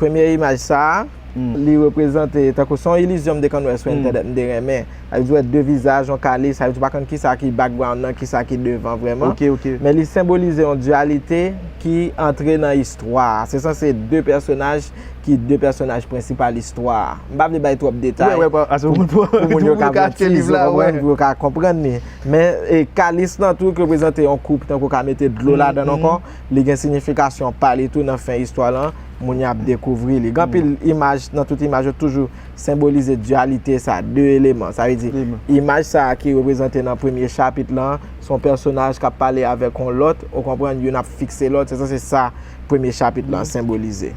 Premye imaj sa a, Mm. li reprezante, tankou se yon ilizyon m te konn wè sou entènèt, m te renmen. Sa vle di w wè de vizaj, yon kalis, sa vle di w pa konn kisa ki background nan, kisa ki devan vrèman. Ok, ok. Men li senbolize yon dyalite ki antre nan istwa a. Se sanse de pèsonaj ki de pèsonaj prensipal istwa a. M pa vle bay twòp detay. Wi, wi, pa- ase pou moun pou- Pou moun yo pou ka ka achte pran liv tizè, la, ou konprann, wi. Pou yo ka konprann li. Men e, kalis lan tou, ki reprezante yon koup, tankou ka mete dlo Mm, ladan l mm. Ankò, li gen siyifikasyon pa li tou nan fen istwa lan, moun yo ap dekouvri li. Gen anpil imaj, nan tout imaj yo toujou senbolize dyalite sa, de eleman. Sa vle di, Eleman. Imaj sa a ki reprezante nan premye chapit lan, se yon pèsonaj k ap pale avèk yon lòt, ou konprann, youn ap fikse lòt, se sanse sa premye chapit lan senbolize.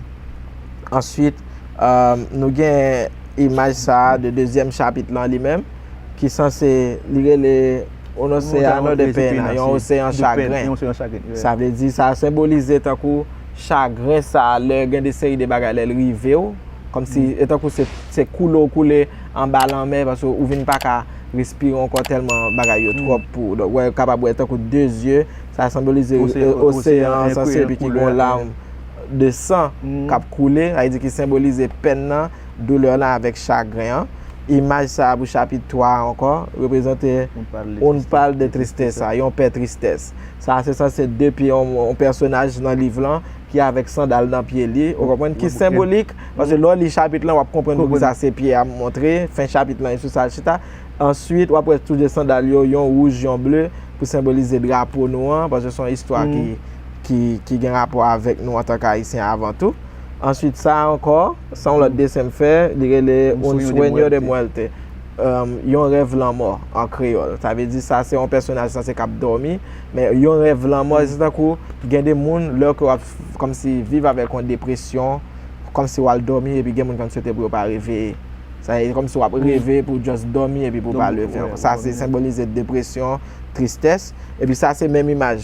Answit, um, nou gen imaj sa a de dezyèm chapit lan li menm, ki sanse, li rele Un océano de pena, yon oseyan chagren. Yon oseyan chagren, yeah. Sa vle di, sa senbolize tankou chagren sa a, lè gen de seri de bagay, lè l rive w, kòmsi, e tankou se, se koule w koule anba lanmè, paske ou vin pa ka respire ankò tèlman bagay yo twòp pou ou. Donk, wè, kapab wè tankou de zye, sa senbolize, Oseyan, e, oseyan oseyan an, sanse, enkri epi ki koulè, gon lam de san Mm. k ap koule, sa vle di ki senbolize pèn nan, doulè lan avèk chagren an. Imaj sa a pou chapit twa a ankò, reprezante On parle de On tristesse. parle de tristesse, sa, yon pè tristès. Sa se sanse depi yon, yon pèsonaj nan liv lan ki avèk sandal nan pye li, ou konprann, ki Wi, wi. senbolik, paske lè w li chapit lan, w ap konprann Konprann. poukisa se pye a montre, fen chapit lan e sou sa l chita. Answit, w ap wè tou de sandal yo, yon wouj, yon ble, pou senbolize drapo nou an, paske se yon istwa Mm. ki, ki, ki gen rapò avèk nou antanke Ayisyen avan tou. Answit, sa a ankò, se yon lòt desen m fè, li rele Un Un sueño de sueño de muerte. Muerte. Um, yon rèv lanmò an kreyòl. Sa vle di sa, se yon pèsonaj sanse k ap dòmi, men yon rèv lanmò, se tankou gen de moun, lè ke w ap kòmsi viv avèk yon depresyon, kòmsi w al dòmi, epi gen moun k ap swete pou yo pa reveye. Sa e kòmsi w ap reve pou w just dòmi epi pou w pa Dòmi, leve wè, ankò. Sa wè, se wè. Senbolize depresyon, tristès. Epi sa se menm imaj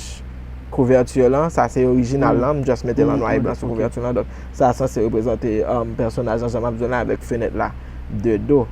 kouvèti lan, sa se orijinal Mm. lan, m just mete l an Mm, nwa e mm, blan sou ok. Kouvèti lan. Donk, sa sanse reprezante, um, pèsonaj lan, jan m ap di w la, avèk fenèt la de do.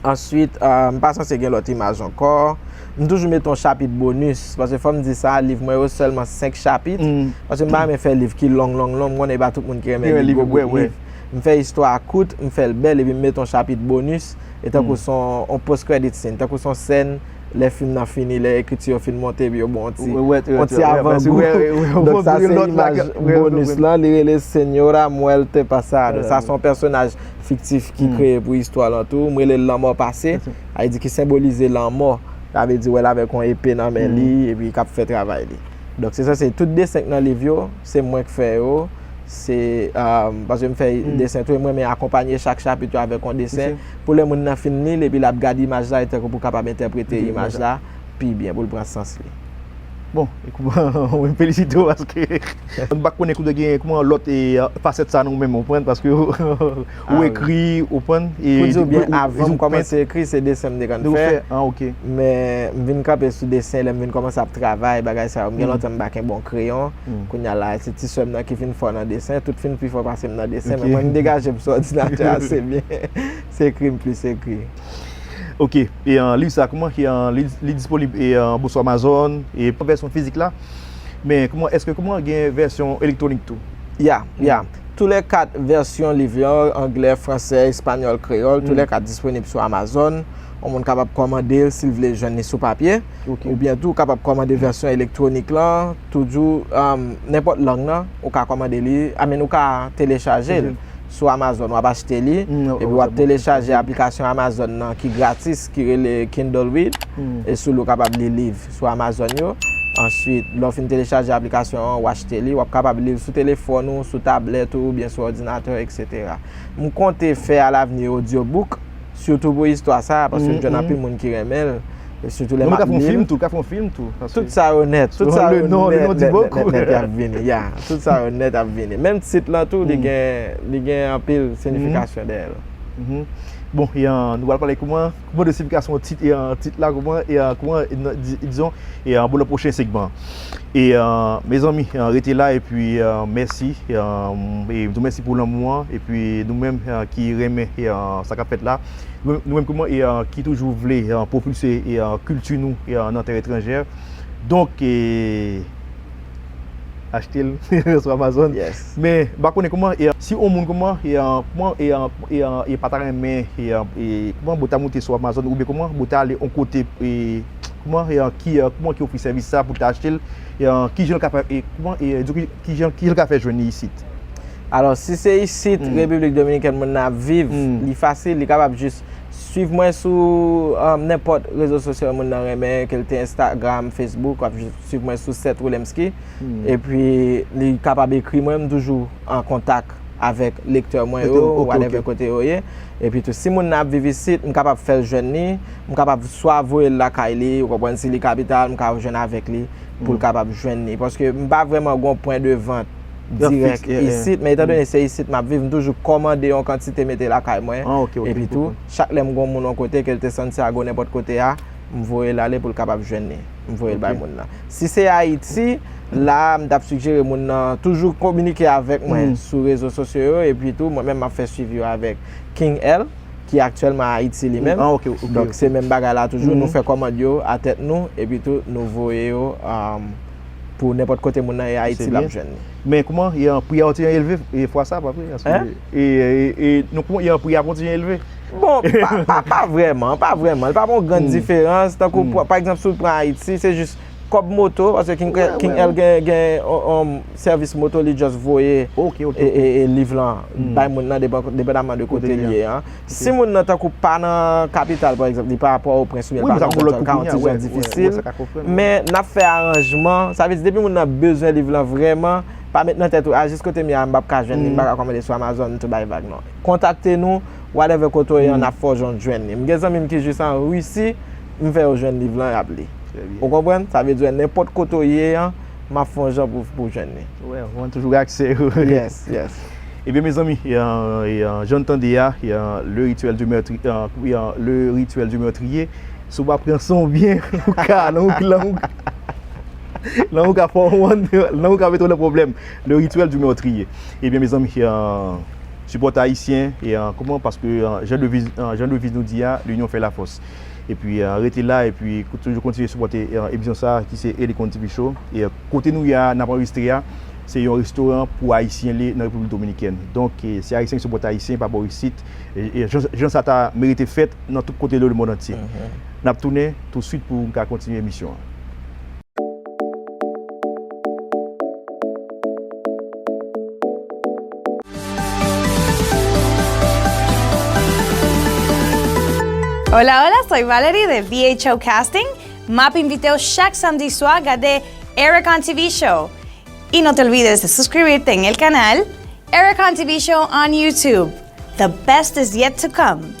Answit, um, m pa sanse gen lòt imaj ankò. M toujou mete yon chapit bonis, paske fò m di sa, liv mwen yo sèlman senk chapit. Mm. Paske m pa renmen fè liv ki long, long, long. M konnen e pa tout moun ki renmen Ki renmen li liv, gwo bout wè, wè. liv. M fè istwa a kout, m fè l bèl, epi m mete yon chapit bonis. E tankou Mm. se yon, yon post credit scene, tankou se yon sèn, lè fim nan fini, lè ekriti yo fin monte, epi yo ba w yon ti, Wè, wè, wè, yon ti wè, wè, avangou. wè, wè, wè, Donk, wè, sa wè, se lòt la, imaj wè, wè, bonis wè. Lan, li rele Señora Muerte Pasada. Pasada. Sa se yon pèsonaj fiktif ki Mm. kreye pou istwa lan tou. M rele l Lanmò Pase. Sa vle di ki senbolize lanmò. Sa vle di, wè l avèk yon epe nan men li, epi k ap fè travay li. Donk, se sa, se tout desen k nan liv yo, se mwen k fè yo. Se, um, paske m fè desen tou, e mwen, men akonpanye chak chapit yo avèk yon desen. Pou lè moun nan fin li l, epi l ap gade imaj la, e tankou pou kapab entèprete imaj la pi byen, pou l pran sans li. Bon, ekoup, mwen felisite w paske m pa konnen kou de gen kòman lòt e, fasèt sa nan ou menm, ou konprann, paske ou, ou ekri, ou konprann, e Pou di w byen, ou- avan ou m kòmanse ekri, se desen m te konn ou fè. fè, ah, ok. Men m vin kanpe sou desen, lè m vin kòmanse ap travay, bagay sa yo. M gen Mm. lontan m pa kenbe yon kreyon. Mm. Kounye a la, se ti sè m nan ki fin fò nan desen. Tout fi n pi fò pase m nan desen, Ok. Men mwen, m degaje m sou òdinatè ase byen. Se ekri m plis ekri. Ok, e, an, liv sa, kòman ki, an, li, li disponib e, an, bò sou Amazon, e pa vèsyon fizik la, men kòman, èske kòman gen vèsyon elektwonik tou? Ya, ya. Toulèkat vèsyon liv yo, anglè, fransè, espanyòl, kreyòl, toulèkat disponib sou Amazon. Yon moun kapab kòmande l si l vle jwenn li sou papye. Oubyen tou, ou kapab kòmande vèsyon elektwonik lan, toujou, um, nenpòt lang nan, ou ka kòmande li, I mean, ou ka telechaje l sou Amazon, w ap achte li, epi w ap telechaje aplikasyon Amazon nan ki gratis, ki rele Kindle Read, e sou li w kapab li liv sou Amazon yo. Answit, lè w fin telechaje aplikasyon an, w achte li, w ap kapab li l sou telefòn ou, sou tablèt ou, oubyen sou òdinatè, etsetera. M konte fè alavni audiobook, sitou pou istwa sa a, paske m jwenn anpil moun ki renmen l, e sitou lè m ap li l. Tout sa yo nèt, tout sa yo nèt, nèt, nèt, nèt, nèt, y ap vini, ya. Tout sa yo nèt ap vini. Menm tit lan tou, li gen, li gen anpil siyifikasyon dèyè l. Bon, e, an, nou pral pale kouman, kouman de siyifikasyon tit, e, an, tit la, kouman, e, an, kouman, e, nan, di-, dizon, e, an, pou le pwochen segman. E, e, mezanmi, e, rete la, epi, e, mèsi, e, e, m di w mèsi pou lanmou an, epi nou menm, e, ki renmen, e, sa k ap fèt la, nou, nou menm kouman, e, e, ki toujou vle, e, pwopilse, e, kilti nou, e, nan tè etranjè. Donk, e, achte l sou Amazon. Men, m pa konnen kouman, e, si yon moun kouman, e, kouman, e, e, e pa ta renmen, e, e, kouman, bota moute sou Amazon, oubyen kouman, bota ale yon kote, e, kouman, e, ki, e, kouman ki ofri sèvis sa pou ta achte l, e, kijan l ka fè, e, kouman, e, di ki, kijan, kijan l ka fè jwenn li isit? Alò, si se isit, Repiblik Dominikèn, moun nan ap viv, li fasil, li kapab jis swiv mwen sou, um, nenpòt rezo sosyal moun nan renmen, ke l te Instagram, Facebook, w ap jis swiv mwen sou Seth Willemski. Epi, li kapab ekri mwen, m toujou an kontak avèk lektè mwen yo, whatever kote yo ye. Epi tou, si moun nan ap viv isit, m kapab fè l jwenn li, m kapab swa voye l lakay li, ou konprann, si li kapital, m ka jwenn avèk li pou l kapab jwenn li. Paske m pa vrèman gon pwen de vant dirèk isit, men etan done se isit m ap viv, m toujou kòmande yon kantite mete lakay mwen. Epi tou, chak lè m gon moun yon kote, ke l te Santiago, nenpòt kote a, m voye l ale pou l kapab jwenn li. M voye l bay moun nan. Si se Ayiti, la, m t ap sijere moun nan toujou kominike avèk mwen sou rezo sosyo yo, epi tou, mwen menm m ap fè swivi yo avèk King L, ki aktyèlman Ayiti li menm. Donk, se menm bagay la toujou. Nou fè kòmand yo a tèt nou, epi tou, nou voye yo, um, pou nenpòt kote moun nan ye Ayiti, l ap jwenn li. Men kouman, e, pri a yo te elve, e, fwa sa, pa vre? E, e, e, non, kouman, e, pri a kontinye elve? Bon, pa, pa, pa vrèman, pa vrèman. Li pa gon grann diferans. Tankou, pa, pa egzanp, si w pran Ayiti, se jis kòb moto, paske King, King L gen, gen, um, um, sèvis moto, li just voye e, e, e liv lan bay moun nan, depan-, depandaman de kote li ye an. Si moun nan tankou pa nan kapital, pa egzanp, li pa Pòtoprens oubyen li pa nan Pòtoprens, li ka yon ti jan difisil. Men n ap fè aranjman. Sa vle di, depi moun nan bezwen liv lan vrèman, pa met nan tèt ou, a, jis kote m ye a, m p ap ka jwenn li, m pa ka kòmande sou Amazon, m tou bay vag, non. Kontakte nou, whatever kote w ye an, n ap fè w jan w jwenn li. M gen zanmi m ki jis an Risi, m fè yo jwenn liv lan, y ap li. Ou konprann? Sa vle di, nenpòt kote w ye an, m ap fè w jan pou, pou w jwenn li. Wè, mwen toujou gen aksè. Yes, yes. Ebyen, mezanmi, e, e, jan n tande a, e, le rituel du meurtrier, e, le rituel du meurtrier, si w pa pran swen w byen, ou ka, nan ou, nan ou, nan ou ka fè w, nan ou ka mete w nan pwoblèm. Le rituel du meurtrier. Ebyen, mezanmi, e, sipòtè ayisyen, e, kòman, paske, e, jan deviz, e, jan deviz nou di a, l'union fait la force. Epi, e, rete la, epi kou-, toujou kontinye sipòte, e, emisyon sa a ki se Elikon T V Show. E, e, kote nou ye a, n ap anrejistre a, se yon restoran pou Ayisyen li nan Repiblik Dominikèn. Donk, e, se Ayisyen ki sipòte Ayisyen pa bò isit. E, e, jan, jan sa ta merite fèt nan tout kote lemonn antye. N ap tounen touswit pou n ka kontinye emisyon an. Hola, hola, soy Valerie de V H O Casting. M ap envite w chak samdi swa gade Ericon T V Show. Y no te olvides de suscribirte en el canal Ericon T V Show on YouTube. The best is yet to come.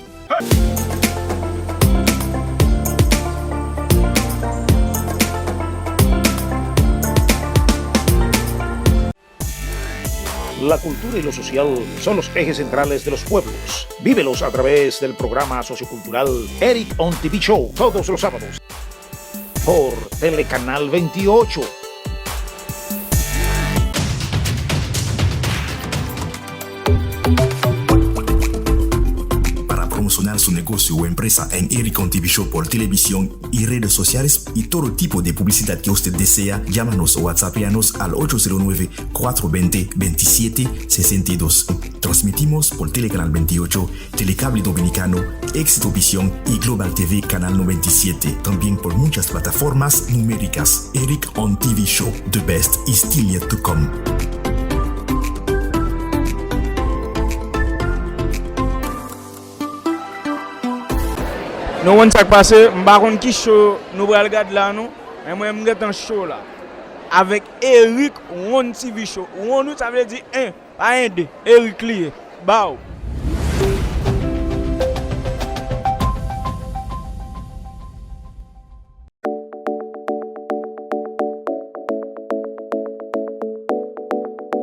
La cultura y lo social son los ejes centrales de los pueblos. Vívelos a través del programa sociocultural Eric on T V Show, todos los sábados por Telecanal veintiocho. Para promocionar Su negocio o empresa en Ericon T V Show por televisión y redes sociales y todo tipo de publicidad que usted desea, llámanos o WhatsAppeanos al ocho cero nueve, cuatro veinte, veintisiete sesenta y dos. Transmitimos por Telecanal veintiocho, Telecable Dominicano, Éxito Visión y Global T V Canal noventa y siete. También por muchas plataformas numéricas. Eric on T V Show, the best is still yet to come. Nou konn sa k pase, m pa konn ki show nou pral gad la non, men mwen m gentan cho la. Avèk Eric Ron T V Show. Ron wi, sa vle di en, pa en de. Eric li ye. Baw.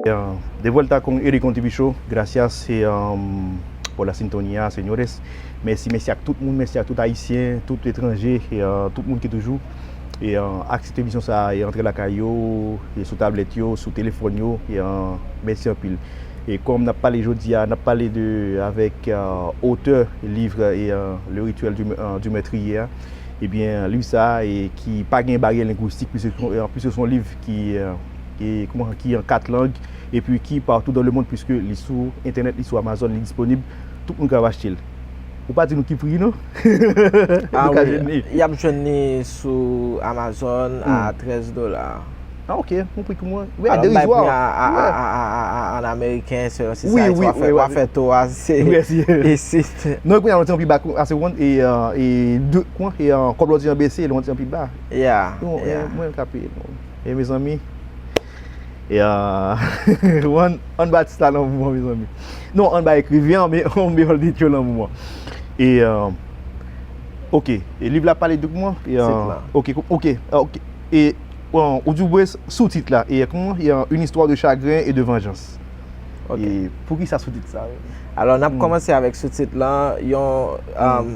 Eh, de vuelta con Eric on T V Show. Gracias eh, um, por la sintonía, señores. Mèsi, mèsi ak tout moun, mèsi ak tout Ayisyen, tout etranje, eh, tout moun ki toujou eh, aksepte emisyon sa a, eh, antre lakay yo, eh, sou tablèt yo, sou telefòn yo. Eh, mèsi anpil. E kòm n ap pale jodi a, n ap pale de avèk eh, otè liv eh, Le Rituel du, eh, du Meurtrier a. Ebyen, liv sa a, e, ki pa gen baryè lengwistik, piske, e, piske se yon liv ki, e, ki, kòman, ki an kat lang, epi ki partou dans le monde, piske li sou entènèt, li sou Amazon, li disponib, tout moun ka achte l. Ou pa di nou ki pri, non? Ah wi, y ap jwenn li sou Amazon a trèz dola. Ah, ok, yon pri ki mwen. Alò, m bay pri a, a, a, a, a, an ameriken, selon si se Ayiti w ap fè, w ap fè to a, se isit. Non, kounye a, l yon ti jan pi ba, a se wonn, e, e, de, kòman, e, kòb la yon ti jan bese, l yon ti jan pi ba. Yeah, yeah. Mwen, mwen ka peye l. E, mezanmi, e, wonn, ann ba atis la nan moman, mezanmi. Non, ann ba ekriven an, men, ann ba l detyo nan moman. E, ok, e liv la pale de kòman? E, ok, ok, ok. E, Bon, ou di w bwè sou tit la, e kòman, e, Une histoire de chagrin et de vengeance. E poukisa sou tit sa? Alò, n ap kòmanse avèk sou tit lan, yon, um,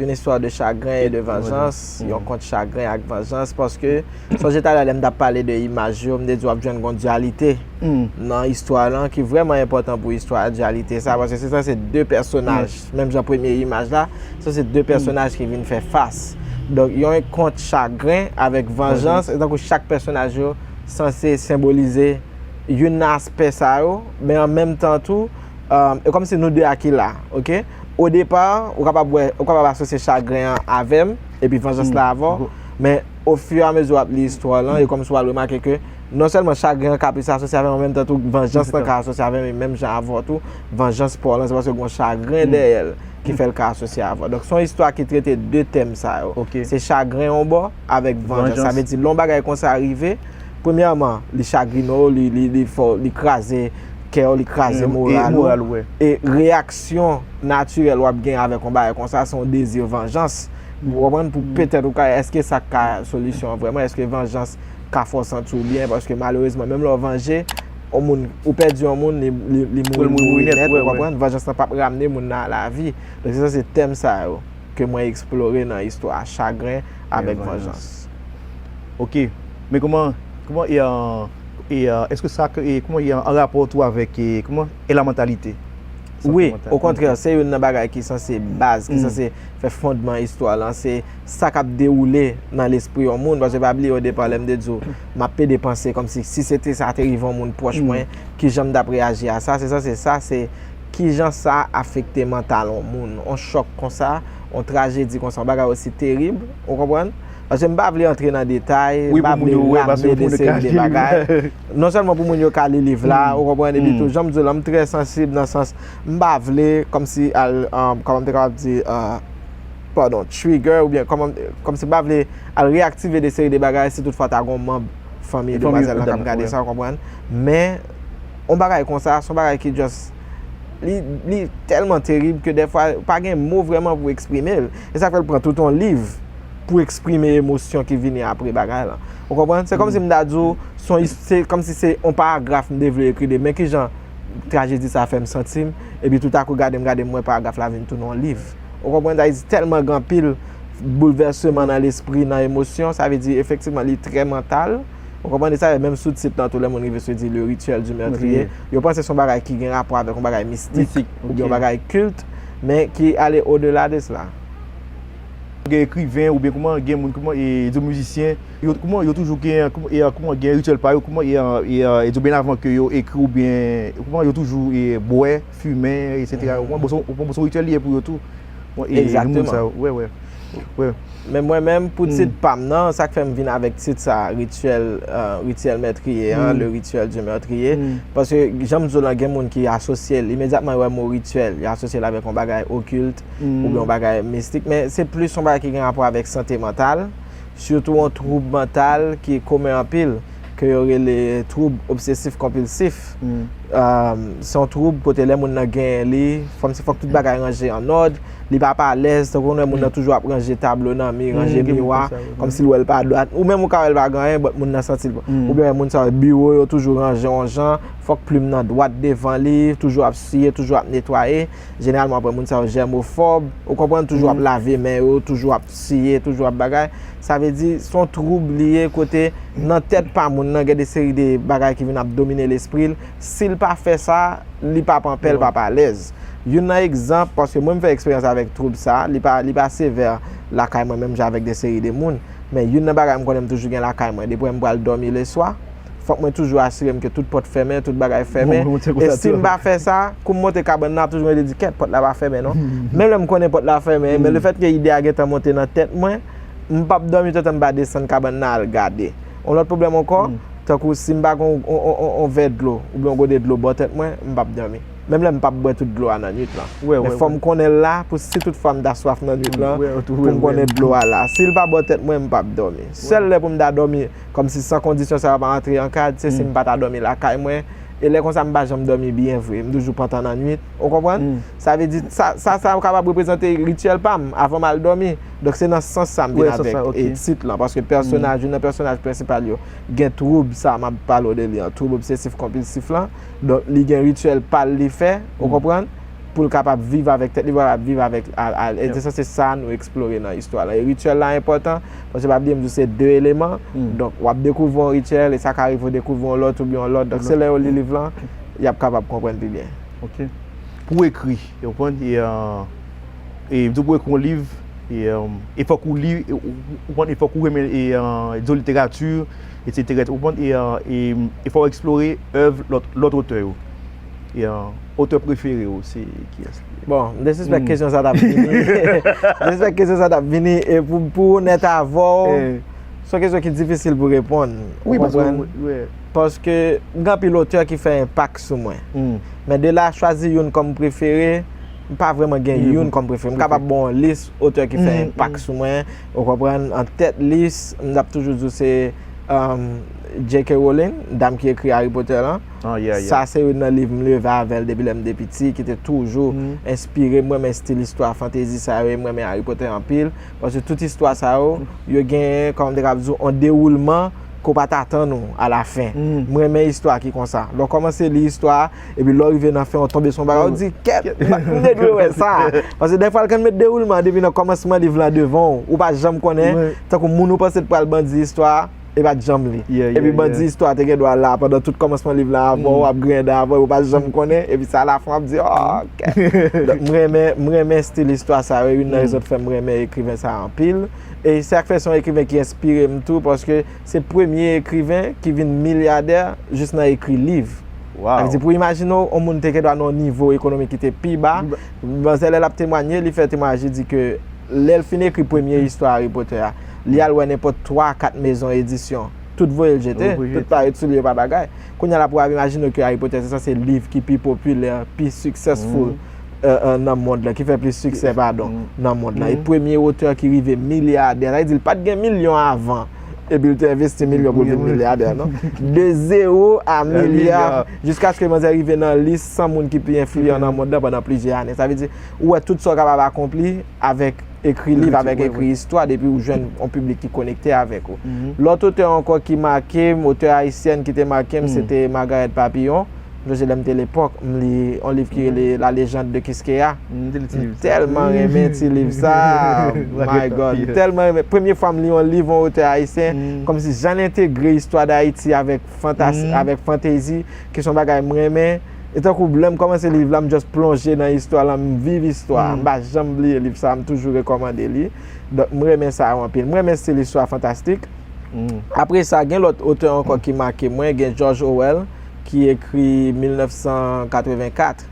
Une histoire de chagrin et de vengeance, yon kont chagren ak vanjans, paske, sonje talè lè m t ap pale de imaj yo, m te di w ap jwenn gon dyalite nan istwa lan, ki vrèman enpòtan pou istwa a, dyalite sa, paske se sanse de pèsonaj, menm jan premye imaj la, sanse de pèsonaj ki vin fè fas. Donk, yon kont chagren avèk vanjans, e tankou chak pèsonaj yo sanse senbolize youn nan aspè sa yo, men an menm tan tou, e kòmsi nou de a ki la, ok? O depa, ou kapab wè, ou kapab asosye chagren an avè m, epi vanjans la avè w, men ofiyamezi w ap li istwa lan, e kòmsi w al remake ke non sèlman chagren an ka plis asosye avè m, an menm tan tou, vanjans lan ka asosye avè m, e menm jan avè w tou, vanjans pa w lan, se paske gon chagren dèyè l ki fè l ka asosye avè w. Donk, se yon istwa ki trete de tèm sa yo. Se chagren yon bò avèk vanjans. Sa vle di, lè yon bagay konsa rive, premyèman, li chagrine w, li, li, li fè w, li kraze kè w, li kraze moral ou. E reyaksyon natirèl w ap gen avèk yon bagay konsa, se yon dezi vanjans. Ou konprann? Pou petèt ou ka, èske sa ka solisyon an vrèman? Èske vanjans ka fè w santi w byen? Paske malerezman, menm lè w vanje, yon moun, ou pèdi yon moun, li, li, li mouri, mouri nèt, ou konprann? Vanjans lan p ap ramne moun nan a lavi. Donk, se sanse tèm sa yo ke mwen eksplore nan istwa a, chagren avèk vanjans. Ok. Men kòman, kòman, e, e, èske sa, e, kòman, e, an rapò tou avèk, e, kòman, e la mentalité? Wi, okontrè, se youn nan bagay ki sanse baz, ki sanse fè fondman istwa lan, se sa k ap dewoule nan lespri yon moun, paske pa bliye o depa lè m te di w, m ap pede panse kòmsi si se te sa te rive yon moun pwòch mwen, kijan m t ap reyaji a sa, se sanse sa, se kijan sa afekte mantal yon moun, yon chòk konsa, yon trajedi konsa, yon bagay osi terib, ou konprann? Paske m pa vle antre nan detay, m pa vle rame de seri de bagay. Non sèlman pou moun yo ka li liv la, ou konprann, epi tou, jan m di w lan, m trè sansib nan sans, m pa vle, kòmsi al, kòman m te kapab di, padon, trigger, oubyen kòman, kòmsi m pa vle al reyaktive de seri de bagay, si toutfwa ta gon manb fanmi demwazèl lan k ap gade sa, ou konprann. Men, yon bagay konsa, se yon bagay ki just, li, li tèlman terib ke dèfwa, pa gen mo vrèman pou eksprime l. E sa k fè l pran tout yon liv pou eksprime emosyon ki vini apre bagay lan. Ou konprann? Se kòmsi m ta di w, se yon is-, se kòmsi se yon paragraf m te vle ekri de, men kijan trajedi sa fè m santi m, epi toutakou gade m, gade m, m wè paragraf la vin tounen yon liv. Ou konprann? Sa vle di tèlman gen anpil boulvèseman nan lespri, nan emosyon, sa vle di efektivman li trè mantal. Ou konprann? E sa fè menm sou tit lan tou, lè moun rive sou di Le Rituel du Meurtrier, yo panse se yon bagay ki gen rapò avèk yon bagay mistik, oubyen yon bagay kilt, men ki ale odela de sela. Gen ekriven oubyen kouman, gen moun kouman, e, di mizisyen, yo, kouman, yo toujou gen, kouman, e, kouman, gen rityèl pa yo, kouman, e, e, e, di byen avan ke yo ekri oubyen, kouman, yo toujou, e, bwè, fimen, etsetera. Ou konprann? Bon, se, ou konprann, se yon rityèl li ye pou yo tou. Bon, e, moun sa yo. Egzakteman. Wè, wè. Wè. Men mwen menm, pou tit pa m nan, sa k fè m vin avèk tit sa, rityèl, e, rityèl mètriye an, le rituel du meurtrier. Paske, jan m di w lan, gen moun ki asosye l, imedyatman yo wè mo rityèl, yo asosye l avèk yon bagay okilt, oubyen yon bagay mistik, men se plis yon bagay ki gen rapò avèk sante mantal, sitou yon twoub mantal ki komen anpil, ke yo rele twoub obsesif konpilsif. Um, se yon twoub kote lè moun nan genyen li, kòmsi fòk tout bagay ranje an òd, li pa, pa alèz, tankou nou wè moun nan toujou ap ranje tablo nan mi, ranje miwa, kòmsi l wè l pa dwat, ou menm ou ka wè l pa gen anyen, but moun nan santi l, oubyen moun sa yo, biwo yo toujou ranje yon jan, fòk plim nan dwat devan li, toujou ap siye, toujou ap netwaye. Jeneralman, w ap wè moun sa yo jèmofòb, ou konprann, toujou ap lave men yo, toujou ap siye, toujou ap bagay. Sa vle di, se yon twoub li ye kote nan tèt pa moun nan, gen de seri de bagay ki vin ap domine lespri l. Si l pa fè sa, li p ap anpè, l p ap alèz. Youn nan egzanp, paske mwen m fè eksperyans avèk twoub sa, li pa, li pa sevè lakay mwen menm jan avèk de seri de moun, men youn nan bagay m konnen m toujou gen lakay mwen, depi m pral dòmi leswa, fòk mwen toujou asire m ke tout pòt fèmen, tout bagay fèmen. E si m pa fè sa, kou m monte kabann nan, ap toujou rele di, "Kèt, pòt la pa fèmen non." Menm lè m konnen pòt la fèmen, men lefètke ide a gentan monte nan tèt mwen, m p ap dòmi toutan m pa desann kabann nan al gade. Yon lòt pwoblèm ankò, tankou si m pa gen yon, yon, yon, yon, yon vè dlo, oubyen yon gode dlo bò tèt mwen, m p ap dòmi. Menm lè m p ap bwè tout dlo a nan nuit lan. Men fò m konnen l la, pou si tout fwa m ta swaf nan nuit lan, pou m konnen dlo a la. Si l pa bò tèt mwen, m p ap dòmi. Sèl lè pou m ta dòmi, kòmsi san kondisyon sa yo pa antre an kad, se si m pa ta dòmi lakay mwen. E lè konsa, m pa janm dòmi byen vre. M toujou pantan nan nuit. Ou konprann? Sa vle di, sa, sa, sa kapab reprezante rityèl pa m avan m al dòmi. Donk, se nan sans sa m vin avèk, e, tit lan. Paske pèsonaj, youn nan pèsonaj prensipal yo, gen twoub sa m ap pale w de li an, twoub obsesif konpilsif lan. Donk, li gen rityèl pa l li fè, ou konprann? Pou l kapab viv avèk tèt li, pou l kapab viv avèk al, al. E se sanse sa nou eksplore nan istwa la. E rityèl la enpòtan, paske pa bliye m di w se de eleman. Donk, w ap dekouvri yon rityèl, e sa ka rive w dekouvri yon lòt oubyen yon lòt. Donk, se lè yo li liv lan, y ap kapab konprann pi byen. Ok. Pou w ekri, ou konprann, e, e, m di w pou w ekri yon liv, e, e fòk ou li, e, ou, ou konprann, e fòk ou renmen, e, e, di w literati, etsetera. Ou konprann, e, e, e fòk w eksplore èv lòt, lòt otè yo. E, otè prefere w, se kiyès li ye? Bon, m te sispèk kesyon sa t ap vini. M te sispèk kesyon sa t ap vini. E pou, pou onèt avè w, se yon kesyon ki difisil pou reponn. Wi, paske, wi. Paske gen anpil otè ki fè enpak sou mwen. Men de la chwazi youn kòm prefere, m pa vrèman gen youn kòm prefere. M kapab ba w yon lis otè ki fè enpak sou mwen. Ou konprann? An tèt lis, m t ap toujou di w se, um, J K Rowling, dam ki ekri Harry Potter lan. Sa se youn nan liv m leve avè l depi lè m te piti, ki te toujou enspire m. M renmen estil istwa fantezi sa yo, e m renmen Harry Potter anpil. Paske tout istwa sa yo, yo gen, kòman m te kab di w, yon dewoulman ke w pa t atann ou alafen. M renmen istwa ki konsa. Lè w kòmanse li istwa a, epi lè w rive nan fen, w tonbe sou yon bagay, w di, "Kèt, m te dwe wè sa." Paske dèfwa, l konn met dewoulman an depi nan kòmansman liv lan devan w. Ou pa janm konnen, tankou moun ou panse t pral bandi istwa a, e pa t janm li. Epi bandi istwa te gen dwa la pandan tout kòmansman liv lan avè w, ap griyen dan avè w, ou pa t janm konnen, epi se alafen w ap di, "Oh, ok." Donk, m renmen, m renmen estil istwa sa yo, e youn nan rezon k fè m renmen ekriven sa a anpil. E se sa k fè se yon ekriven ki enspire m tou, paske se premye ekriven ki vin milyadè jis nan ekri liv. Sa vle di, pou imajine w, yon moun te gen dwa nan yon nivo ekonomik ki te pi ba. Manzè, lè l ap temwanye, li fè temwayaj, li di ke lè l fin ekri premye istwa Harry Potter a, li al wè nenpòt twa, kat mezon edisyon. Tout voye l jete, tout parèt sou li, yo pa bagay. Kounye a la, pou w ap imajine w ke Harry Potter se sanse liv ki pi popilè, pi successful, e, e, nan mond lan, ki fè plis siksè, padon, nan mond lan. E premye otè ki rive milyadè, sa vle di l pa t gen milyon avan, epi l te envesti milyon pou l vin milyadè, non. De zewo a milya, jiskaske manzè rive nan lis san moun ki pi enfliyan nan mond lan pandan plizyè ane. Sa vle di, ou wè tout sa w kapab akonpli avèk ekri liv, avèk ekri istwa, depi ou jwenn yon piblik ki konekte avèk ou. Lòt otè ankò ki make m, otè ayisyèn ki te make m, se te Margaret Papillon. M sonje lè m te lepòk, m li yon liv ki rele La Légende de Quisqueya. M tèlman renmen ti liv sa. My God. M tèlman renmen. Premye fwa m li yon liv, yon otè ayisyen, kòmsi jan l entegre istwa Dayiti avèk fantas-, avèk fantezi, ki se yon bagay m renmen. E tankou lè m kòmanse liv la, m just plonje nan istwa la, m viv istwa a. M pa janm bliye liv sa a, m toujou rekòmande li. Donk, m renmen sa yo anpil. M renmen stil istwa fantastik. Apre sa, gen lòt otè ankò ki make mwen. Gen George Orwell, ki ekri mil nèf san katrevenkat,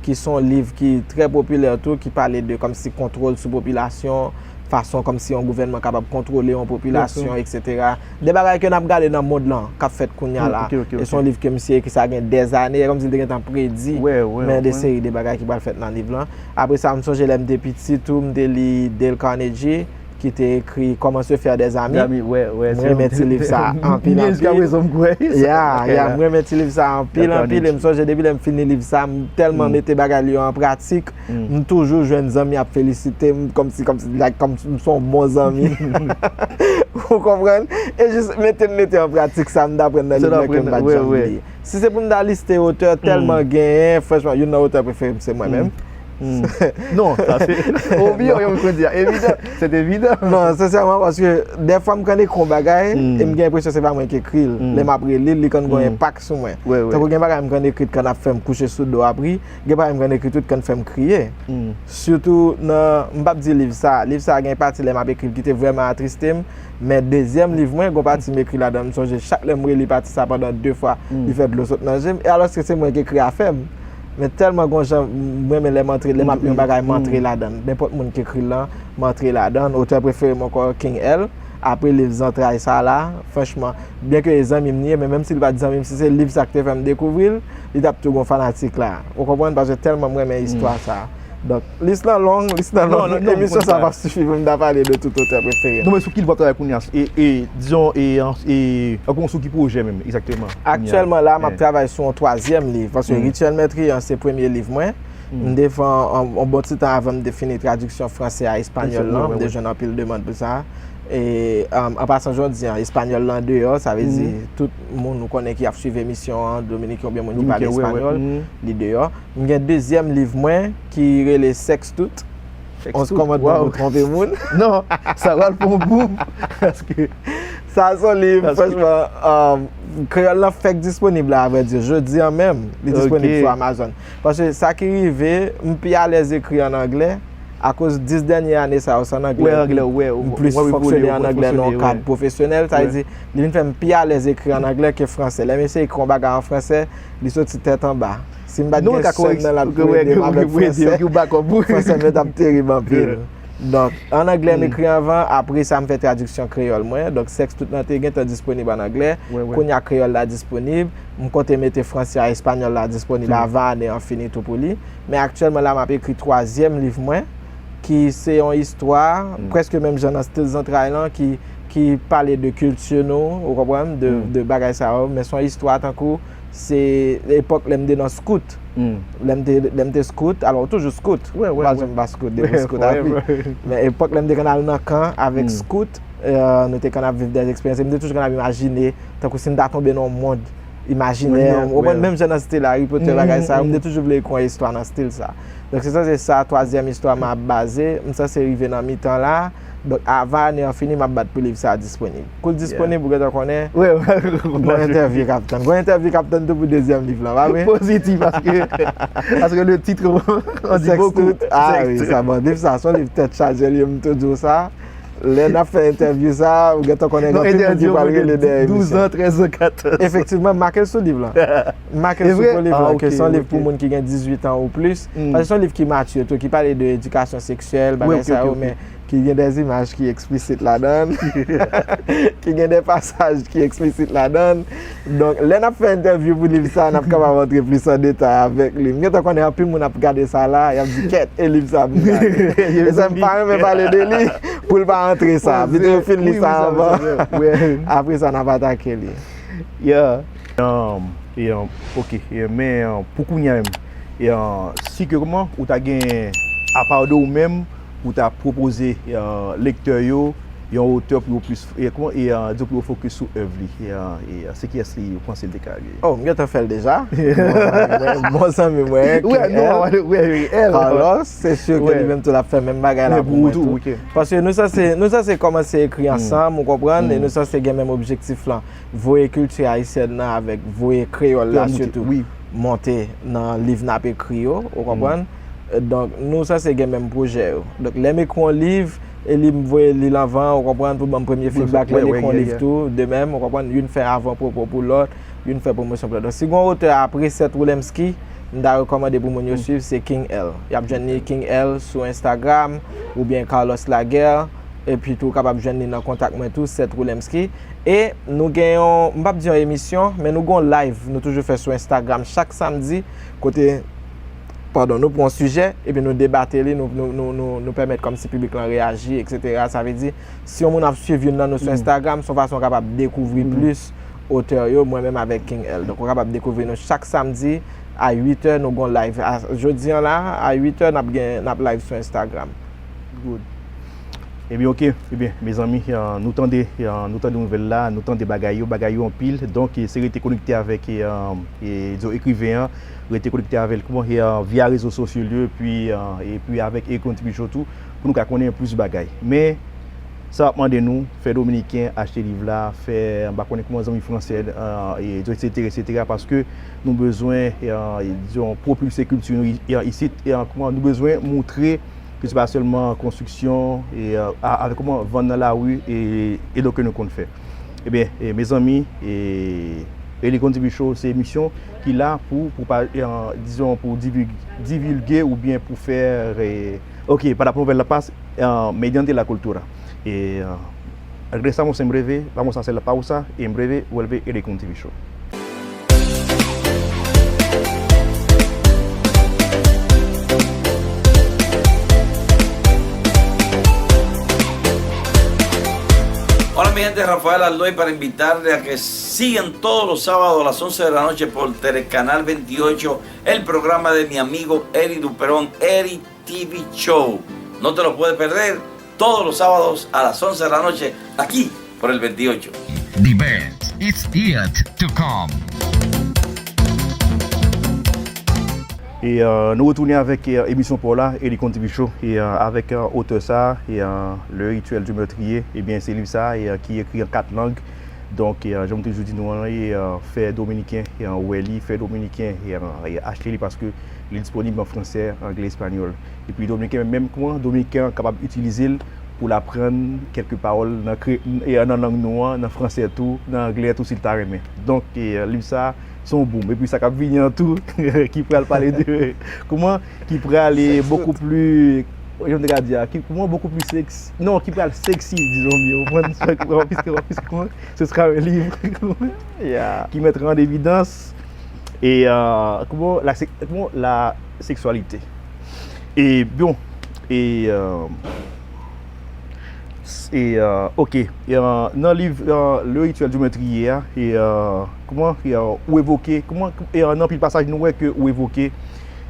ki se yon liv ki trè popilè tou, ki pale de kòmsi kontwòl sou popilasyon, fason kòmsi yon gouvènman kapab kontwole yon popilasyon, etsetera. De bagay ke n ap gade nan mond lan, k ap fèt kounye a la. E se yon liv ke misye ekri sa gen dèzane, e kòmsi l te gentan predi, men de seri de bagay ki pral fèt nan liv lan. Apre sa, m sonje lè m te piti tou, m te li Dale Carnegie, ki te ekri Comment se faire des amis. Mwen renmen ti liv sa anpil, anpil. Ya, ya, mwen renmen ti liv sa anpil, anpil. E m sonje depi lè m fin li liv sa, m tèlman mete bagay li yo an pratik. M toujou jwenn zanmi ap felisite m, kòmsi, kòmsi, like, kòmsi m se yon bon zanmi. Ou konprann? E jis mete m mete an pratik sa m t aprann nan liv lan ke m pa t janm bliye. Si se pou m ta liste otè, tèlman genyen, franchman, youn nan otè prefere m se mwen menm. Non, sa se obvi, yon moun di a, evidan, se evidan. Non, sensèman, paske dèfwa m konn ekri yon bagay, e m gen enpresyon se pa mwen ki ekri l. Lè m ap reli l, li konn gen yon enpak sou mwen. Tankou gen bagay m konn ekri t konn ap fè m kouche sou do ap ri, gen bagay m konn ekri tou t konn fè m kriye. Sitou nan, m p ap di liv sa, liv sa gen pati lè m ap ekri l ki te vrèman atriste m, men dezyèm liv mwen, gen yon pati m ekri ladan l, m sonje chak lè m reli pati sa pandan de fwa, li fè dlo sot nan je m, e alòske se mwen ki ekri afè m. Men tèlman gen yon jan, m renmen lè m antre, lè m ap li yon bagay, m antre ladan l. Nenpòt moun ki ekri l lan, m antre ladan l. Otè prefere m ankò, King L. Apre liv Zantray sa la, franchman, byenke e zanmi m li ye, men menm si l pa t zanmi m, si se liv sa k te fè m dekouvri l, li t ap tou gen yon fanatik la. Ou konprann? Paske tèlman m renmen istwa sa. Donk, lis lan long, lis lan long. Emisyon sa p ap sifi pou m ta pale de tout otè prefere m. Non, men sou ki liv w ap travay kounye a? E, e, dizon, e, e, sou ki pwojè menm, egzakteman? Aktyèlman la, m ap travay sou yon twazyèm liv, paske Rituel Meurtrier an se premye liv mwen. M te fè yon bon ti tan avan m te fini tradiksyon franse a espanyòl lan, m te jwenn anpil demann pou sa. E, an pasan, jan w di an, espanyòl lan deyò, sa vle di tout moun ou konnen ki ap swiv emisyon an, Dominiken oubyen moun ki pale espanyòl, li deyò. M gen dezyèm liv mwen ki rele Sèks Tout. On kòmandman pou twonpe moun. Non, sa pral fè yon boum. Paske sa se yon liv, franchman, kreyòl lan fèk disponib la, avrèdi. Jodi an menm, li disponib sou Amazon. Paske sa ki rive, m pi alèz ekri an anglè, akoz dis dènye ane sa yo, se an anglè m plis fonksyone an anglè nan yon kad pwofesyonèl. Sa vle di, li vin fè m pi alèz ekri an anglè ke franse. Lè m eseye ekri yon bagay an franse, li soti tèt anba. Si m pa t gen sè m nan l ap tou ede m avèk franse, franse m yo t ap terib anpil. Donk, an anglè m ekri anvan, apre sa m fè tradiksyon kreyòl mwen. Donk, Sèks Tout lan te gentan disponib an anglè. Kounye a kreyòl la disponib. M konte mete franse a, espanyòl la disponib avan ane an fini tou pou li. Men aktyèlman la, m ap ekri twazyèm liv mwen, ki se yon istwa, prèske menm jan nan stil Zantray lan, ki, ki pale de kilti nou, ou konprann, de, de bagay sa yo, men se yon istwa tankou, se epòk lè m te nan skout. Lè m te, lè m te skout, alò, ou toujou skout, ou pa janm pa skout, depi skout ap viv. Men epòk lè m te konn al nan kan avèk skout, nou te konn ap viv dèzeksperyans, e m te toujou konn ap imajine, tankou si m ta tonbe nan yon mond imajinè, ou konprann, menm jan nan stil Harry Potter, bagay sa yo, m te toujou vle ekri yon istwa nan stil sa. Donk, se sanse sa twazyèm istwa m ap baze, m sanse rive nan mitan la. Donk, avan ane an fini, m ap bat pou liv sa a disponib. Kou l disponib, ou gentan konnen, gon entèvyou k ap tann. Gon entèvyou k ap tann tou pou dezyèm liv lan, pa vre? Pozitif, paske, paske le titre en dit beaucoup. Ah wi, sa bon. Liv sa, se yon liv tèt chaje l ye, m tou di w sa. Lè n ap fè entèvyou sa a, ou gentan konnen gen anpil moun ki pral rele dèyè emisyon. Douz an, trèz an, katòz an. Efektivman, m make l sou liv lan. M make l sou gwo liv lan, ke se yon liv pou moun ki gen dizuit an ou plis. Paske se yon liv ki matye tou, ki pale de edikasyon seksyèl, bagay sa yo, men ki gen de imaj ki eksplisit ladan l, ki gen de pasaj ki eksplisit ladan l. Donk, lè n ap fè entèvyou pou liv sa a, n ap kapab antre plis an detay avèk li. M gentan konnen anpil moun ap gade sa la, y ap di, "Kèt, e liv sa pou m gade?" E sa m pa renmen pale de li, pou l pa antre sa. Pito yo fin li sa anvan. Apre sa, n ap atake li. Yeah. Um, e, um, ok, e, men, um, pou kounye a menm, e, um, si ke kòman ou ta gen, apa de ou menm, ou ta pwopoze, e, lektè yo, yon otè pou yo plis, e, kòman, e, di pou yo fokis sou èv li, e, e, se kiyès li ou panse l te ka ye? Oh, m gentan fè l deja. Bon, bon zanmi mwen, King L. Carlos, se si ke li menm tou l ap fè menm bagay la pou mwen tou. Paske nou sanse, nou sanse kòmanse ekri ansanm, ou konprann, e nou sanse gen menm objektif lan. Voye kilti ayisyèn nan avèk voye kreyòl la sitou. monte nan liv n ap ekri yo, ou konprann? Donk, nou sanse gen menm pwojè yo. Donk, lè m ekri yon liv, e li m voye li l anvan, ou konprann, pou ban m premye feedback, lè m ekri yon liv tou, de menm, ou konprann, youn fè avan pwopo pou lòt, youn fè pwomosyon pou lòt. Donk, si gen yon otè apre Seth Rulensky, m ta rekòmande pou moun yo swiv, se King L. Y ap jwenn li King L sou Instagram, oubyen Carlos Laguerre, epi tou, ou kapab jwenn li nan kontak mwen tou, Seth Rulensky. E nou gen yon, m p ap di yon emisyon, men nou gen yon live nou toujou fè sou Instagram chak samdi, kote, padon, nou pran yon sijè, epi nou debate li, nou, nou, nou, nou, nou pèmèt kòmsi piblik lan reyaji, etsetera. Sa vle di, si yon moun ap swiv youn nan nou sou Instagram, se yon fason w kapab dekouvri plis otè yo, mwen menm avèk King L. Donk, ou kapab dekouvri nou chak samdi a uit è, nou gen yon live. A, jodi an la, a uit è, n ap gen, n ap live sou Instagram. Good. Ebyen, oke. Ebyen, mezanmi, eh, nou tande, eh, nou tande nouvèl la, nou tande bagay yo, bagay yo anpil. Donk, eh, se rete konekte avèk, eh, eh, dizo ekriven an, rete konekte avè l kouman, eh, via rezo sosyo yo, epi, eh, epi avèk Eric Contribution tou, pou nou ka konnen plis bagay. Men, sa w ap mande nou, fè Dominiken achte liv la, fè, m pa konnen kouman zanmi fransè, eh, eh, etsetera, etsetera, paske nou bezwen, eh, eh, dizon, pwopilse kilti nou i-, eh, isit, eh, kouman nou bezwen moutre ke se pa sèlman konstriksyon, e, a, avèk kòman vann nan lari, e, e donk ke nou konn fè. Ebyen, e, mezanmi, e, Eli Konn T V Show, se emisyon ki la pou, pou pa, e, dizon, pou divil-, divilge oubyen pou fè, e, ok, para promover la paz, e, mediante la cultura. E, e, Regresa mo siempre, vamos a hacer la pausa y en breve vuelve Eli Konn T V Show. Hola mi gente, Rafael Aldoy para invitarle a que sigan todos los sábados a las once de la noche por Telecanal veintiocho el programa de mi amigo Eddie Duperón, Eddie T V Show. No te lo puedes perder todos los sábados a las once de la noche aquí por el veintiocho. The best is yet to come. E, e, nou retounen avèk, e, emisyon pa w la, Eli Konn T V Show, e, e, avèk, e, otè sa, e, e, Le Rituel du Meurtrier, ebyen, se liv sa, e, e, ki ekri an kat lang. Donk, e, jan m toujou di nou an, e, e, fè Dominiken, e, wè li, fè Dominiken, e, e, achte li paske li disponib an fransè, anglè, espanyòl. Epi Dominiken menm, kouman Dominiken an kapab itilize l pou l aprann kèlke pawòl nan kre-, e, nan lang nou an, nan fransè tou, nan anglè tou, si l ta renmen. Donk, e, liv sa, se yon boom. Epi sa k ap vini an tou, ki pral pale de, kouman, ki pral, e, beaucoup plus, jan m te ka di a, ki, kouman, beaucoup plus sexy, non, ki pral sexy, dizon mye, ou konprann, piske, piske, kouman, ce sera un livre, kouman, ki mettra en évidence, e, e, kouman, la, se-, kouman, la sexualité. E, bon, e, e, s-, e, e, ok, e, e, nan liv, e, Le Rituel du Meurtrier a, e, e, kouman, e, e, ou evoke, kouman, e, e, nan anpil pasaj nou wè ke ou evoke,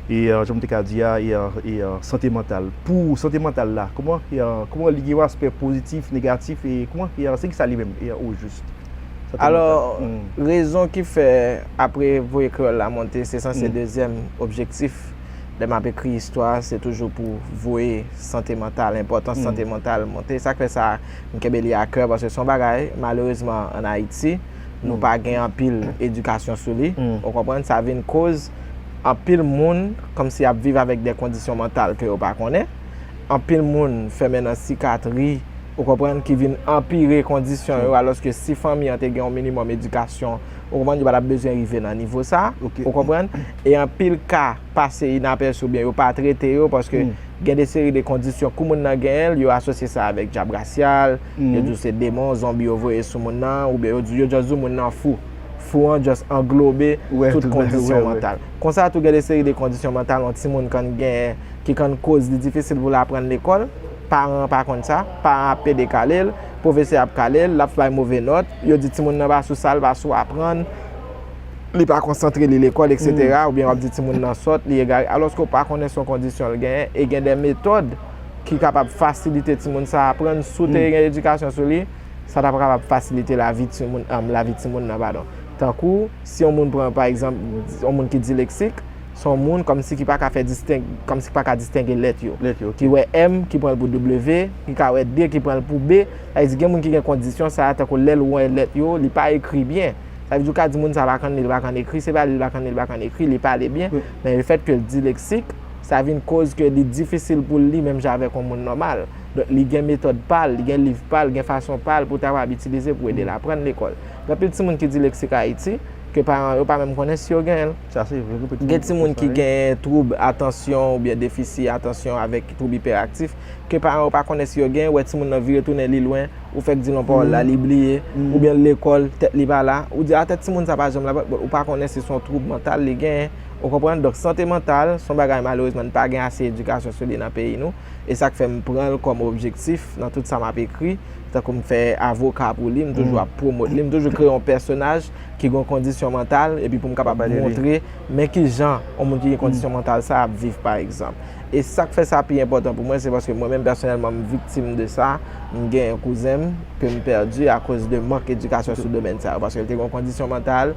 e, e, jan m te ka di a, e, e, e, e, sante mantal. Pou ou, sante mantal la, kouman, e, e, kouman li gen yon aspè pozitif, negatif, e kouman, e, e, se ki sa li menm, e, e, o jis? Sante mantal. Alò, rezon ki fè apre Voye Kreyòl la monte, se sanse dezyèm objektif. Lè m ap ekri istwa, se toujou pou voye sante mantal, enpòtans sante mantal monte. Sa k fè sa, m kenbe li a kè, paske se yon bagay, malerezman, ann Ayiti, nou pa gen anpil edikasyon sou li. Ou konprann? Sa vin koz anpil moun kòmsi y ap viv avèk de kondisyon mantal ke yo pa konnen. Anpil moun fèmen nan sikatri, ou konprann, ki vin anpire kondisyon yo, alòske si fanmi an te gen yon minimòm edikasyon, ou konprann, yo pa t ap bezwen rive nan nivo sa, ou konprann? E anpil ka pase inapèsi oubyen yo pa trete yo, paske gen de seri de kondisyon kou moun nan genyen l, yo asosye sa avèk dyab rasyal, yo di w se demon, zonbi yo voye sou moun nan, oubyen yo di, yo just di w moun nan fou. Fou an just anglobe tout kondisyon mantal. Konsa tou gen de seri de kondisyon mantal yon timoun konn genyen ki konn koz li difisil pou l aprann lekòl. Paran an pa konn sa, paran ap pede kale l, pwofesè ap kale l, l ap bay move nòt, yo di timoun nan pa sou sa, l pa sou aprann, li pa konsantre li lekòl, etsetera, oubyen w ap di timoun nan sòt, li egare, alòske w pa konnen se yon kondisyon l genyen, e gen de metòd ki kapab fasilite timoun sa a aprann, si w te gen edikasyon sou li, sa t ap kapab fasilite lavi timoun, um, lavi timoun nan, padon. Tankou, si yon moun pran, pa egzanp, yon moun ki dileksik, se yon moun kòmsi ki pa ka fè disteng-, kòmsi ki pa ka distenge lèt yo. Lèt yo, ok. Ki wè M, ki pran l pou W, ki ka wè D, ki pran l pou B. Sa vle di, gen moun ki gen kondisyon sa a, tankou lè l wè lèt yo, li pa ekri byen. Sa vle di ou ka di moun sa pa konn li, li pa konn ekri, se pa li, li pa konn li, li pa konn ekri, li pale byen, men le fèt ke l dileksik, sa vin koz ke li difisil pou l li menm jan avèk yon moun nòmal. Donk, li gen metòd pa l, li gen liv pa l, gen fason pa l pou ta kapab itilize pou ede l aprann lekòl. Gen anpil timoun ki dileksik Ayiti, ke paran yo pa menm konnen si yo genyen l. Sa se vre, gen anpil timoun Gen ki timoun konsa, ki wi. Genyen twoub atansyon oubyen defisi atansyon avèk twoub iperaktif, ke paran yo pa konnen si yo genyen, ou wè timoun nan vire tounen li lwen, ou fèk di l yon pawòl la, li bliye, oubyen l lekòl, tèt li pa la, ou di, "A, tèt timoun sa pa janm la," but ou pa konnen si se yon twoub mantal li genyen, ou konprann? Donk, sante mantal, se yon bagay malerezman, n pa gen ase edikasyon sou li nan peyi nou, e sa k fè m pran l kòm objektif nan tout sa m ap ekri, tankou m fè avoka pou li, m toujou ap pwomot li, m toujou kreye yon pèsonaj ki gen yon kondisyon mantal, epi pou m kapab montre, men ki jan yon moun ki gen kondisyon mantal sa ap viv, pa egzanp. E sa k fè sa pi enpòtan pou mwen, se paske mwen menm pèsonèlman, m viktim de sa. M gen yon kouzen m ke m pèdi akoz de mank edikasyon sou domèn sa yo, paske l te gen yon kondisyon mantal,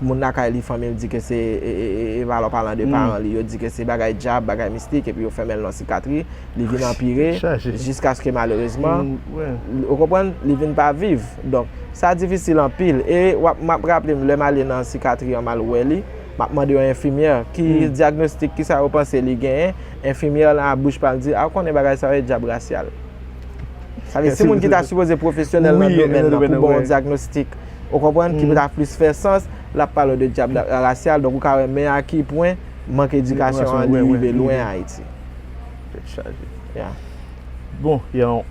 moun lakay li, fanmi l di ke se, e, e, e, e, alò palan de paran li, yo di ke se bagay dyab, bagay mistik, epi yo fèmen l nan sikatri, li vin anpire, jiskaske malerezman, ou konprann, li vin pa viv. Donk, sa difisil anpil. E w ap, m ap raple m, lè m ale nan sikatri an, m al wè li, m ap mande yon enfimyè ki dyagnostik, kisa yo panse li genyen, enfimyè lan a bouch pa l di, "A, ou konnen bagay sa yo e dyab rasyal." Sa vle di, se moun ki ta sipoze pwofesyonèl nan domèn nan pou ba w yon dyagnostik. Ou konprann? Ki ta plis fè sans, l ap pale w de dyab la- rasyal, donk ou ka wè men a ki pwen mank edikasyon an li rive lwen Ayiti. Tèt chaje. Yeah. Bon, e, on,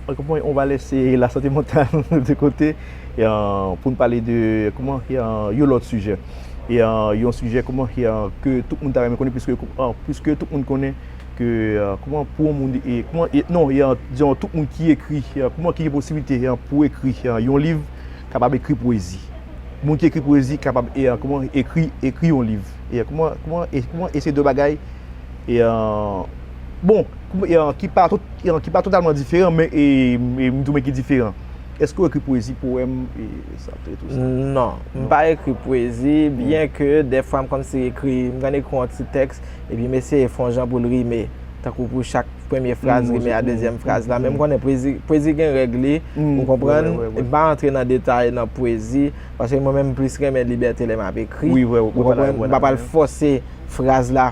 on va laisser la santé mentale de côté, e, pou n pale de, kòman, e, yon lòt sijè. E, yon sijè, kòman, e, ke tout moun ta renmen konnen, piske, piske tout moun konnen ke, e, kòman pou yon moun, e, kòman, e, non, e, di yon tout moun ki ekri, e, kòman ki gen posiblite, e, pou ekri, e, yon liv, kapab ekri pwezi. Moun ki ekri pwezi kapab, e, kòman ekri, ekri yon liv. E, kòman, kòman, e, kòman, e se de bagay, e, bon, kòman, e, ki pa tout, e, ki pa totalman diferan, men, e, e, m tou men ki diferan. Èske w ekri pwezi, powèm, e sa, e tou sa? Non, m pa ekri pwezi, byen ke dèfwa m kòmsi ekri, m konn ekri yon ti tèks, epi m eseye fè yon jan pou l rime. Tankou pou chak premye fraz rime a dezyèm fraz la. Men m konnen pwezi, pwezi gen règ li, ou konprann? M pa antre nan detay nan pwezi, paske mwen menm m plis renmen libète lè m ap ekri. Ou konprann? M pa pral fòse fraz la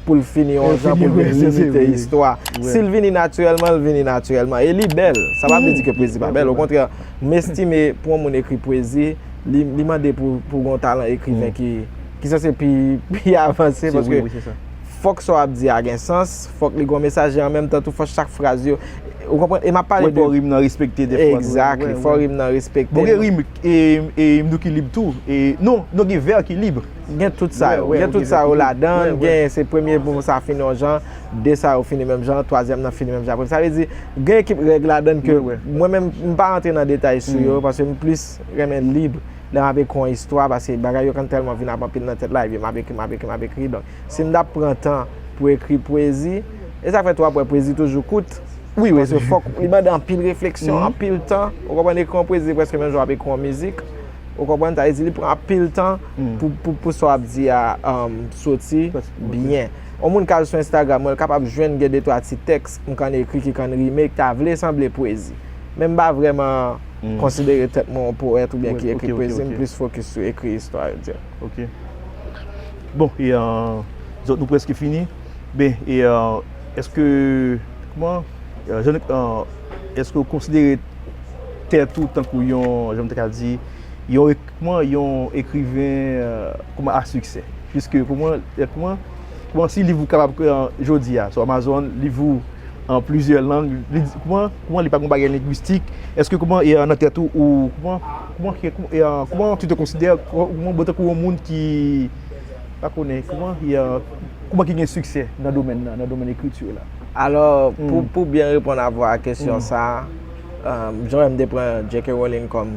pou l fini yon jan, pou l vin limite istwa. Si l vini natirèlman, l vini natirèlman. E li bèl. Sa pa vle di ke pwezi pa bèl. Okontrè, m estime pou yon moun ekri pwezi, li, li mande pou, pou gen yon talan ekriven ki, ki sanse pi, pi avanse, paske fòk sa w ap di a gen sans, fòk li gen yon mesaj, e an menm tan tou, fòk chak fraz yo, ou konprann? E m ap pale de. Fò rim nan respekte dèfwa. Exactly, fò rim nan respekte. Bon, gen rim, e, e m di w ki lib tou. E, non, non, gen vè ki lib. Gen tout sa yo. Gen tout sa yo ladan. Gen, se premye mo sa fini yon jan, de sa yo fini menm jan, twazyèm nan fini menm jan. Sa vle di, gen ekip règ ladan ke mwen menm, m pa rantre nan detay sou yo, paske m plis renmen lib lè m ap ekri yon istwa, paske bagay yo konn tèlman vin ap anpil nan tèt la, epi m ap ekri, m ap ekri, m ap ekri. Donk, si m t ap pran tan pou ekri pwezi, e sa k fè tou w ap wè pwezi toujou kout. Wi, wi. Paske fòk li mande anpil refleksyon, anpil tan. Ou konprann, ekri yon pwezi prèske menm jan w ap ekri yon mizik. Ou konprann, sa vle di li pran anpil tan pou, pou, pou sa w ap di a, um, soti byen. Yon moun k al sou Instagram mwen, l kapab jwenn gen de twa ti tèks m konn ekri ki konn rime, ki ta vle sanble pwezi. Men m pa vrèman konsidere tèt mwen yon powèt oubyen ki ekri pwezi, m plis fokis sou ekri istwa, yo di. Ok. Bon, e, euh, zòt nou prèske fini. Ben, e, euh, èske, kòman, euh, jan, euh, èske w konsidere tèt ou tankou yon, jan m te ka di, yon ek-, kòman, yon ekriven, euh, kòman, a siksè? Piske, kòman, euh, kòman, kòman si liv ou kapab, euh, jodi a, sou Amazon, liv ou an plizyè lang, li di, kòman, kòman li pa gen bagay lengwistik? Èske kòman, e, nan tèt ou, ou, kòman, kòman ki, kòman, e, kòman tu te considères, kòman, bon, tankou yon moun ki, pa konnen, kòman, e, kòman ki gen siksè nan domèn nan, nan domèn ekriti la? Alò, pou, pou byen reponn avwa a kesyon sa, um, jan m te pran J K Rowling kòm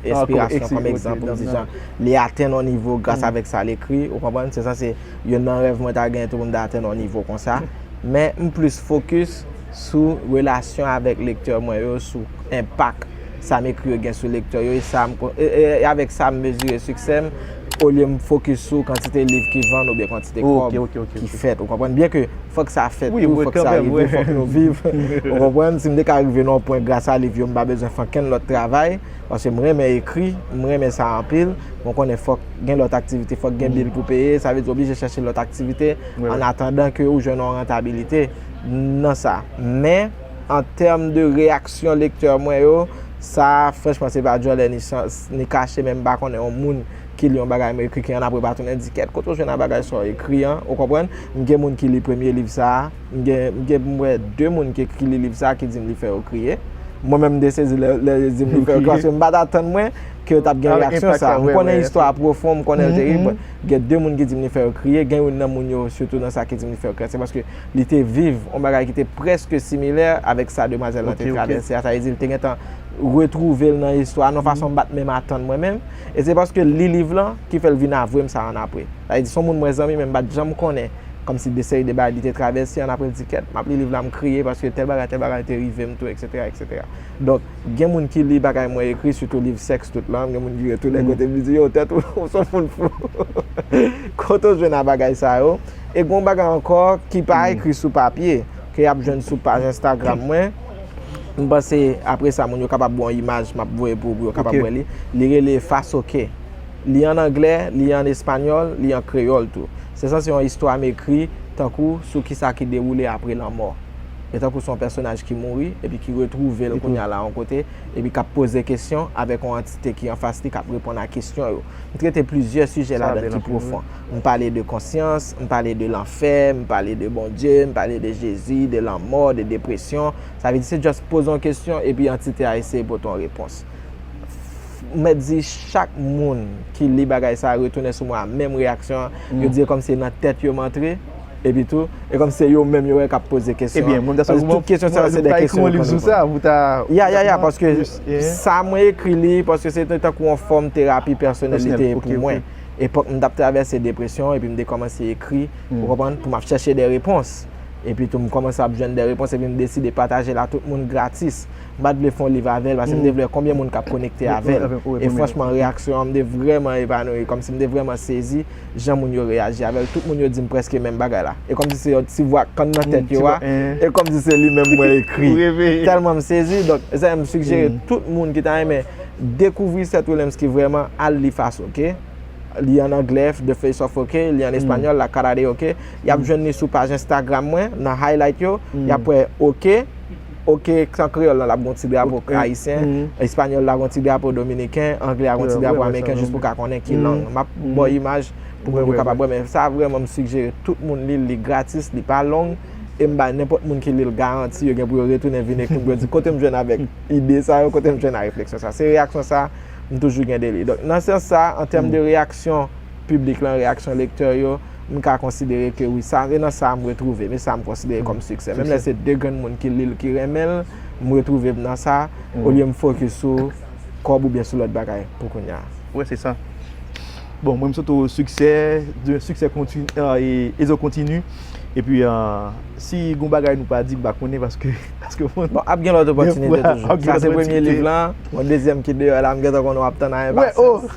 enspirasyon, kòm egzanp, pou m di jan li atenn yon nivo gras avèk sa l ekri, ou konprann? Se sanse youn nan rèv mwen ta genyen tou pou m ta atenn yon nivo konsa. Men m plis fokis sou relasyon avèk lektè mwen yo, sou enpak sa m ekri yo gen sou lektè yo, e sa m kon-, e, e, e avèk sa m mezire siksè m, Olye m fokis sou kantite liv ki vann oubyen kantite kòb ki fèt, ou konprann? Byen ke fòk sa fèt tou, fòk sa rive, fòk nou viv, ou konprann? Si m te ka rive nan yon pwen gras a liv yo, m pa bezwen fè okenn lòt travay, paske m renmen ekri, m renmen sa anpil, mwen konnen fòk gen lòt aktivite, fòk gen bil pou peye, sa vle di oblije chèche lòt aktivite an atandan ke ou jwenn yon rantabilite nan sa. Men, an tèm de reyaksyon lektè mwen yo, sa, franchman, se pa djòlè ni, ni kache, men m pa konnen yon moun ki li yon bagay mwen ekri ki annapre pa tounen di, "Kèt, kote w jwenn a bagay sa w ekri an?" Ou konprann? M gen moun ki li premye liv sa a, m gen, m gen, m wè de moun ki, ki li liv sa a ki di m li fè yo kriye. Mwen menm, m te sezi lè, lè yo di m li fè yo kriye, paske m pa t atann mwen ke yo t ap gen reyaksyon sa a. M konnen istwa a pwofon, m konnen l terib. Gen de moun ki di m li fè yo kriye, gen youn nan moun yo, sitou nan sa, ki di m li fè yo kriye. Se paske li te viv yon bagay ki te prèske similè avèk sa demwazèl lan te travèse a. Sa vle di, li te gentan retwouve l nan istwa a, nan yon fason m pa t menm atann mwen menm. E se paske l li liv lan ki fè l vin avwe m sa annapre. Sa vle di, se yon moun mwen zanmi, men m pa t janm konnen. Kòmsi de seri de bagay li te travèse, annapre l di, "Kèt, m ap li liv la, m kriye, paske tèl bagay, tèl bagay te rive m tou, etsetera, etsetera." Donk, gen moun ki li bagay mwen ekri, sitou liv sèks tout lan, gen moun ki retounen kote m, li di, "Yo, tèt ou, ou se yon moun fou." Kote w jwenn a bagay sa yo? E gen yon bagay ankò ki pa ekri sou papye, ke y ap jwenn sou paj Instagram mwen. M panse, apre sa, moun yo kapab wè yon imaj, m ap voye pou ou, pou yo kapab wè li. Li rele Fasoke. Li an anglè, li an espanyòl, li an kreyòl tou. Se sanse yon istwa m ekri tankou sou kisa ki dewoule apre lanmò. E tankou se yon pèsonaj ki mouri, epi ki retwouve l kounye a la yon kote, epi k ap poze kesyon avèk yon antite ki anfas li k ap reponn a kesyon yo. M trete plizyè sijè ladan ki pwofon. M pale de konsyans, m pale de lanfè, m pale de Bondye, m pale de Jezi, de lanmò, de depresyon. Sa vle di se just poze yon kesyon epi antite a eseye pote yon repons. M mèt di chak moun ki li bagay sa a retounen sou mwen a menm reyaksyon an. Yo di e kòmsi se nan tèt yo m antre, epi tou, e kòmsi se yo menm yo wè k ap poze kesyon an. Paske tout kesyon sa yo se de kesyon yo konn reponn. Ya, ya, ya, paske sa mwen ekri li, paske se te tankou yon fòm terapi pèsonèl li te ye pou mwen. Epòk m t ap travèse depresyon, epi m te kòmanse ekri, ou konprann, pou m ap chèche de repons. Epi tou, m kòmanse ap jwenn de repons, epi m deside pataje l a tout moun gratis. M pa t vle fè yon liv avè l, paske m te vle wè konbyen moun k ap konekte avè l. E franchman, reyaksyon an, m te vrèman epanoui, kòmsi m te vrèman sezi jan moun yo reyaji avè l. Tout moun yo di m prèske menm bagay la. E kòmsi se yon ti vwa k konn nan tèt yo a, e kòmsi se li menm mwen ekri. Tèlman m sezi, donk, se sa m sigjere tout moun ki ta renmen dekouvri Seth Willemski vrèman, al li Fasoke. Li an anglè, The Face of Oke, li an espanyòl, La Cara de Oke. Y ap jwenn li sou paj Instagram mwen, nan highlight yo. Y ap wè Oke. Oke, an kreyòl la, l ap gen yon ti drapo ayisyen. Espanyòl la gen yon ti drapo dominiken. Anglè a gen yon ti drapo ameriken, jis pou w ka konnen ki lang. M ap ba w imaj pou moun yo kapab wè. Men sa vrèman, m sigjere tout moun li l, li gratis, li pa long. E m bay nenpòt moun ki li l garanti, yo gen pou yo retounen vin ekri m pou yo di, "Kote m jwenn avèk ide sa yo, kote m jwenn a refleksyon sa?" Se reyaksyon sa m toujou gen de li. Donk, nan sans sa, an tèm de reyaksyon piblik lan, reyaksyon lektè yo, m ka konsidere ke wi, sa, e nan sa m retwouve m, e sa m konsidere kòm siksè. Menm lè se de grenn moun ki li l, ki renmen l, m retwouve m nan sa, olye m fokis sou kòb oubyen sou lòt bagay pou kounye a. Wi, se sa. Bon, mwen, m swete w siksè, de siksè kontinu, e, e zo kontinu. Epi, e, si gon bagay nou pa di, m pa konnen, paske, paske mwen... Bon, ap gen lòt opòtinite toujou. Sa se premye liv lan. Bon, dezyèm ki deyò la, m gentan konnen w ap tann a enpasyans.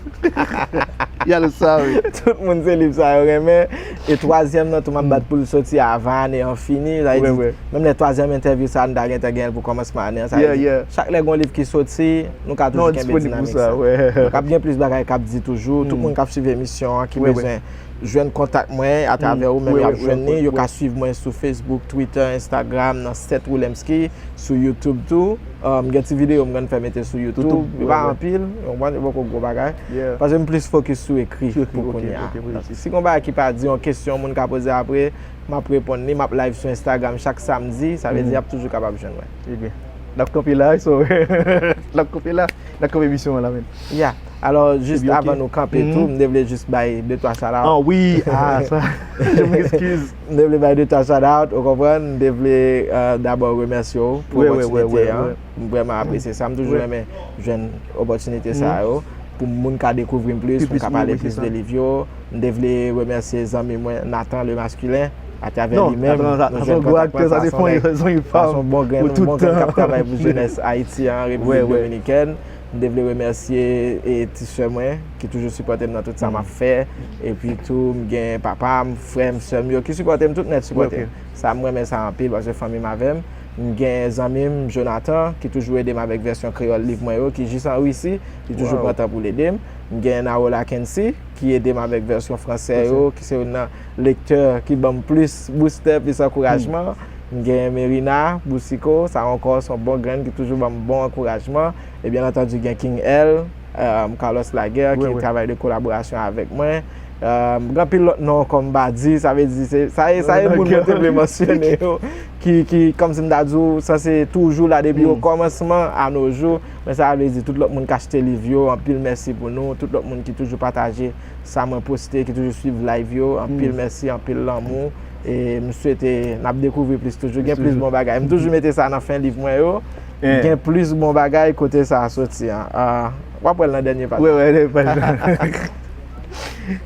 Y'all saw it. Tout moun se liv sa yo renmen. E twazyèm nan tou, m ap bat pou l soti avan ane an fini. Sa vle di, menm lè twazyèm entèvyou sa, nou ta gentan gen l pou kòmansman ane an. Sa vle di, chak lè gon liv ki soti, nou ka toujou kenbe dinamik sa. Donk, ap gen plis bagay k ap di toujou. Tout moun k ap swiv emisyon an, ki bezwen jwenn kontak mwen atravè ou menm, y ap jwenn li. Yo ka swiv mwen sou Facebook, Twitter, Instagram, nan Seth Willemski, sou YouTube tou. M gen ti videyo m konn fè mete sou YouTube. Yo pa anpil, ou konprann, yo poko gwo bagay. Paske m plis fokis sou ekri pou kounye a. Si gon bagay ki pa di, yon kesyon moun ka poze apre, m ap reponn li, m ap live sou Instagram chak samdi, sa vle di y ap toujou kapab jwenn mwen. Ebyen, n ap kanpe la, so, n ap kanpe la, n ap kanpe emisyon an la, menm. Ya. Alò, jis avan nou kanpe tou, m te vle jis bay de twa shout out. Ah wi, ah, sa, je m'excuse. M te vle bay de twa shout out, ou konprann? M te vle, e, dabò remèsye w pou opòtinite an. M vrèman apresye sa. M toujou renmen jwenn opòtinite sa yo pou moun ka dekouvri m plis, pou m ka pale plis de liv yo. M te vle remèsye zanmi mwen, Nathan Le Masculin, atravè li menm, nou jwenn kontak mwen, sa se yon bon grenn, yon bon grenn k ap travay pou jenès Ayiti an, Repiblik Dominikèn. M te vle remèsye e ti sè mwen ki toujou sipòte m nan tout sa m ap fè. Epi tou, m gen papa m, frè m, sè m yo ki sipòte m, tout nèt sipòte m. Sa, m renmen sa anpil paske fanmi m avè m. M gen zanmi m, Jonathan, ki toujou ede m avèk vèsyon kreyòl liv mwen yo, ki jis an Risi, li toujou pran tan pou l ede m. M gen Naola Kensi, ki ede m avèk vèsyon fransè yo, ki se youn nan lektè ki ban m plis boustè, plis ankourajman. M gen Merina Boucicault, sa ankò se yon bon grenn ki toujou ban m bon ankourajman. E byen antandi gen King L, um, Carlos Laguerre, ki travay de kolaborasyon avèk mwen. Um, gen anpil lòt non ankò m pa di, sa vle di se, sa e, sa e moun mwen te vle mansyone yo, ki, ki, kòmsi m ta di w, sanse toujou la depi o kòmansman a no jou. Men sa vle di tout lòt moun k achte liv yo, anpil mèsi pou nou, tout lòt moun ki toujou pataje sa mwen poste, ki toujou swiv live yo, anpil mèsi, anpil lanmou. E m swete n ap dekouvri plis toujou, gen plis bon bagay. M toujou mete sa nan fen liv mwen yo. Gen plis bon bagay kote sa a soti an. Ah, w ap wè l nan dènye paj. Wi, wi, dènye paj la.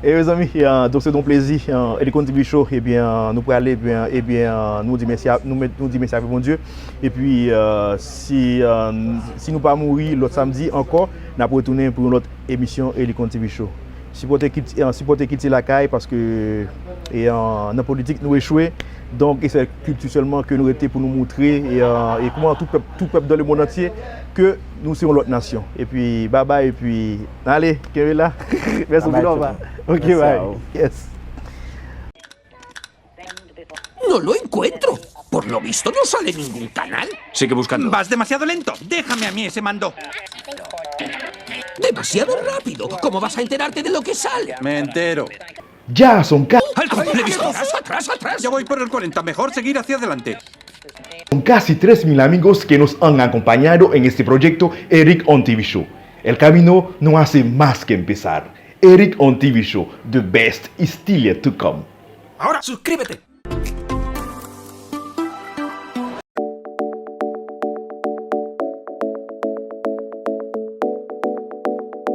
E mezanmi, euh, donk se yon plezi, euh, Elikon T V Show, ebyen, euh, nou prale, ebyen, ebyen, euh, nou di mèsi a, nou, nou di mèsi avèk Bondye. Epi, euh, si, euh, si nou pa mouri, lòt samdi ankò, n ap retounen pou yon lòt emisyon Elikon T V Show. Sipòte kilti, euh, sipòte kilti lakay paske, e, euh, nan politik nou echwe. Donk, e se kilti sèlman ke nou rete pou nou moutre, e, euh, e kòman tout pèp, tout pèp dans le monde entier ke nou se yon lòt nasyon. Epi, babay, epi, ale, kenbe la. Mèsi anpil, tout moun. Ok, bye. Yes. No lo encuentro. Por lo visto no sale en ningún canal. Sigue buscando. Vas demasiado lento. Déjame a mí ese mando. Demasiado rápido. ¿Cómo vas a enterarte de lo que sale? Me entero. Ya son ca- ¡Al control! ¡Atrás, atrás, atrás! Ya voy por el cuarenta. Mejor seguir hacia adelante. Son casi tres mil amigos que nos han acompañado en este proyecto Eric on T V Show. El camino no hace más que empezar. Eric on T V Show, the best is still yet to come. Ahora suscríbete.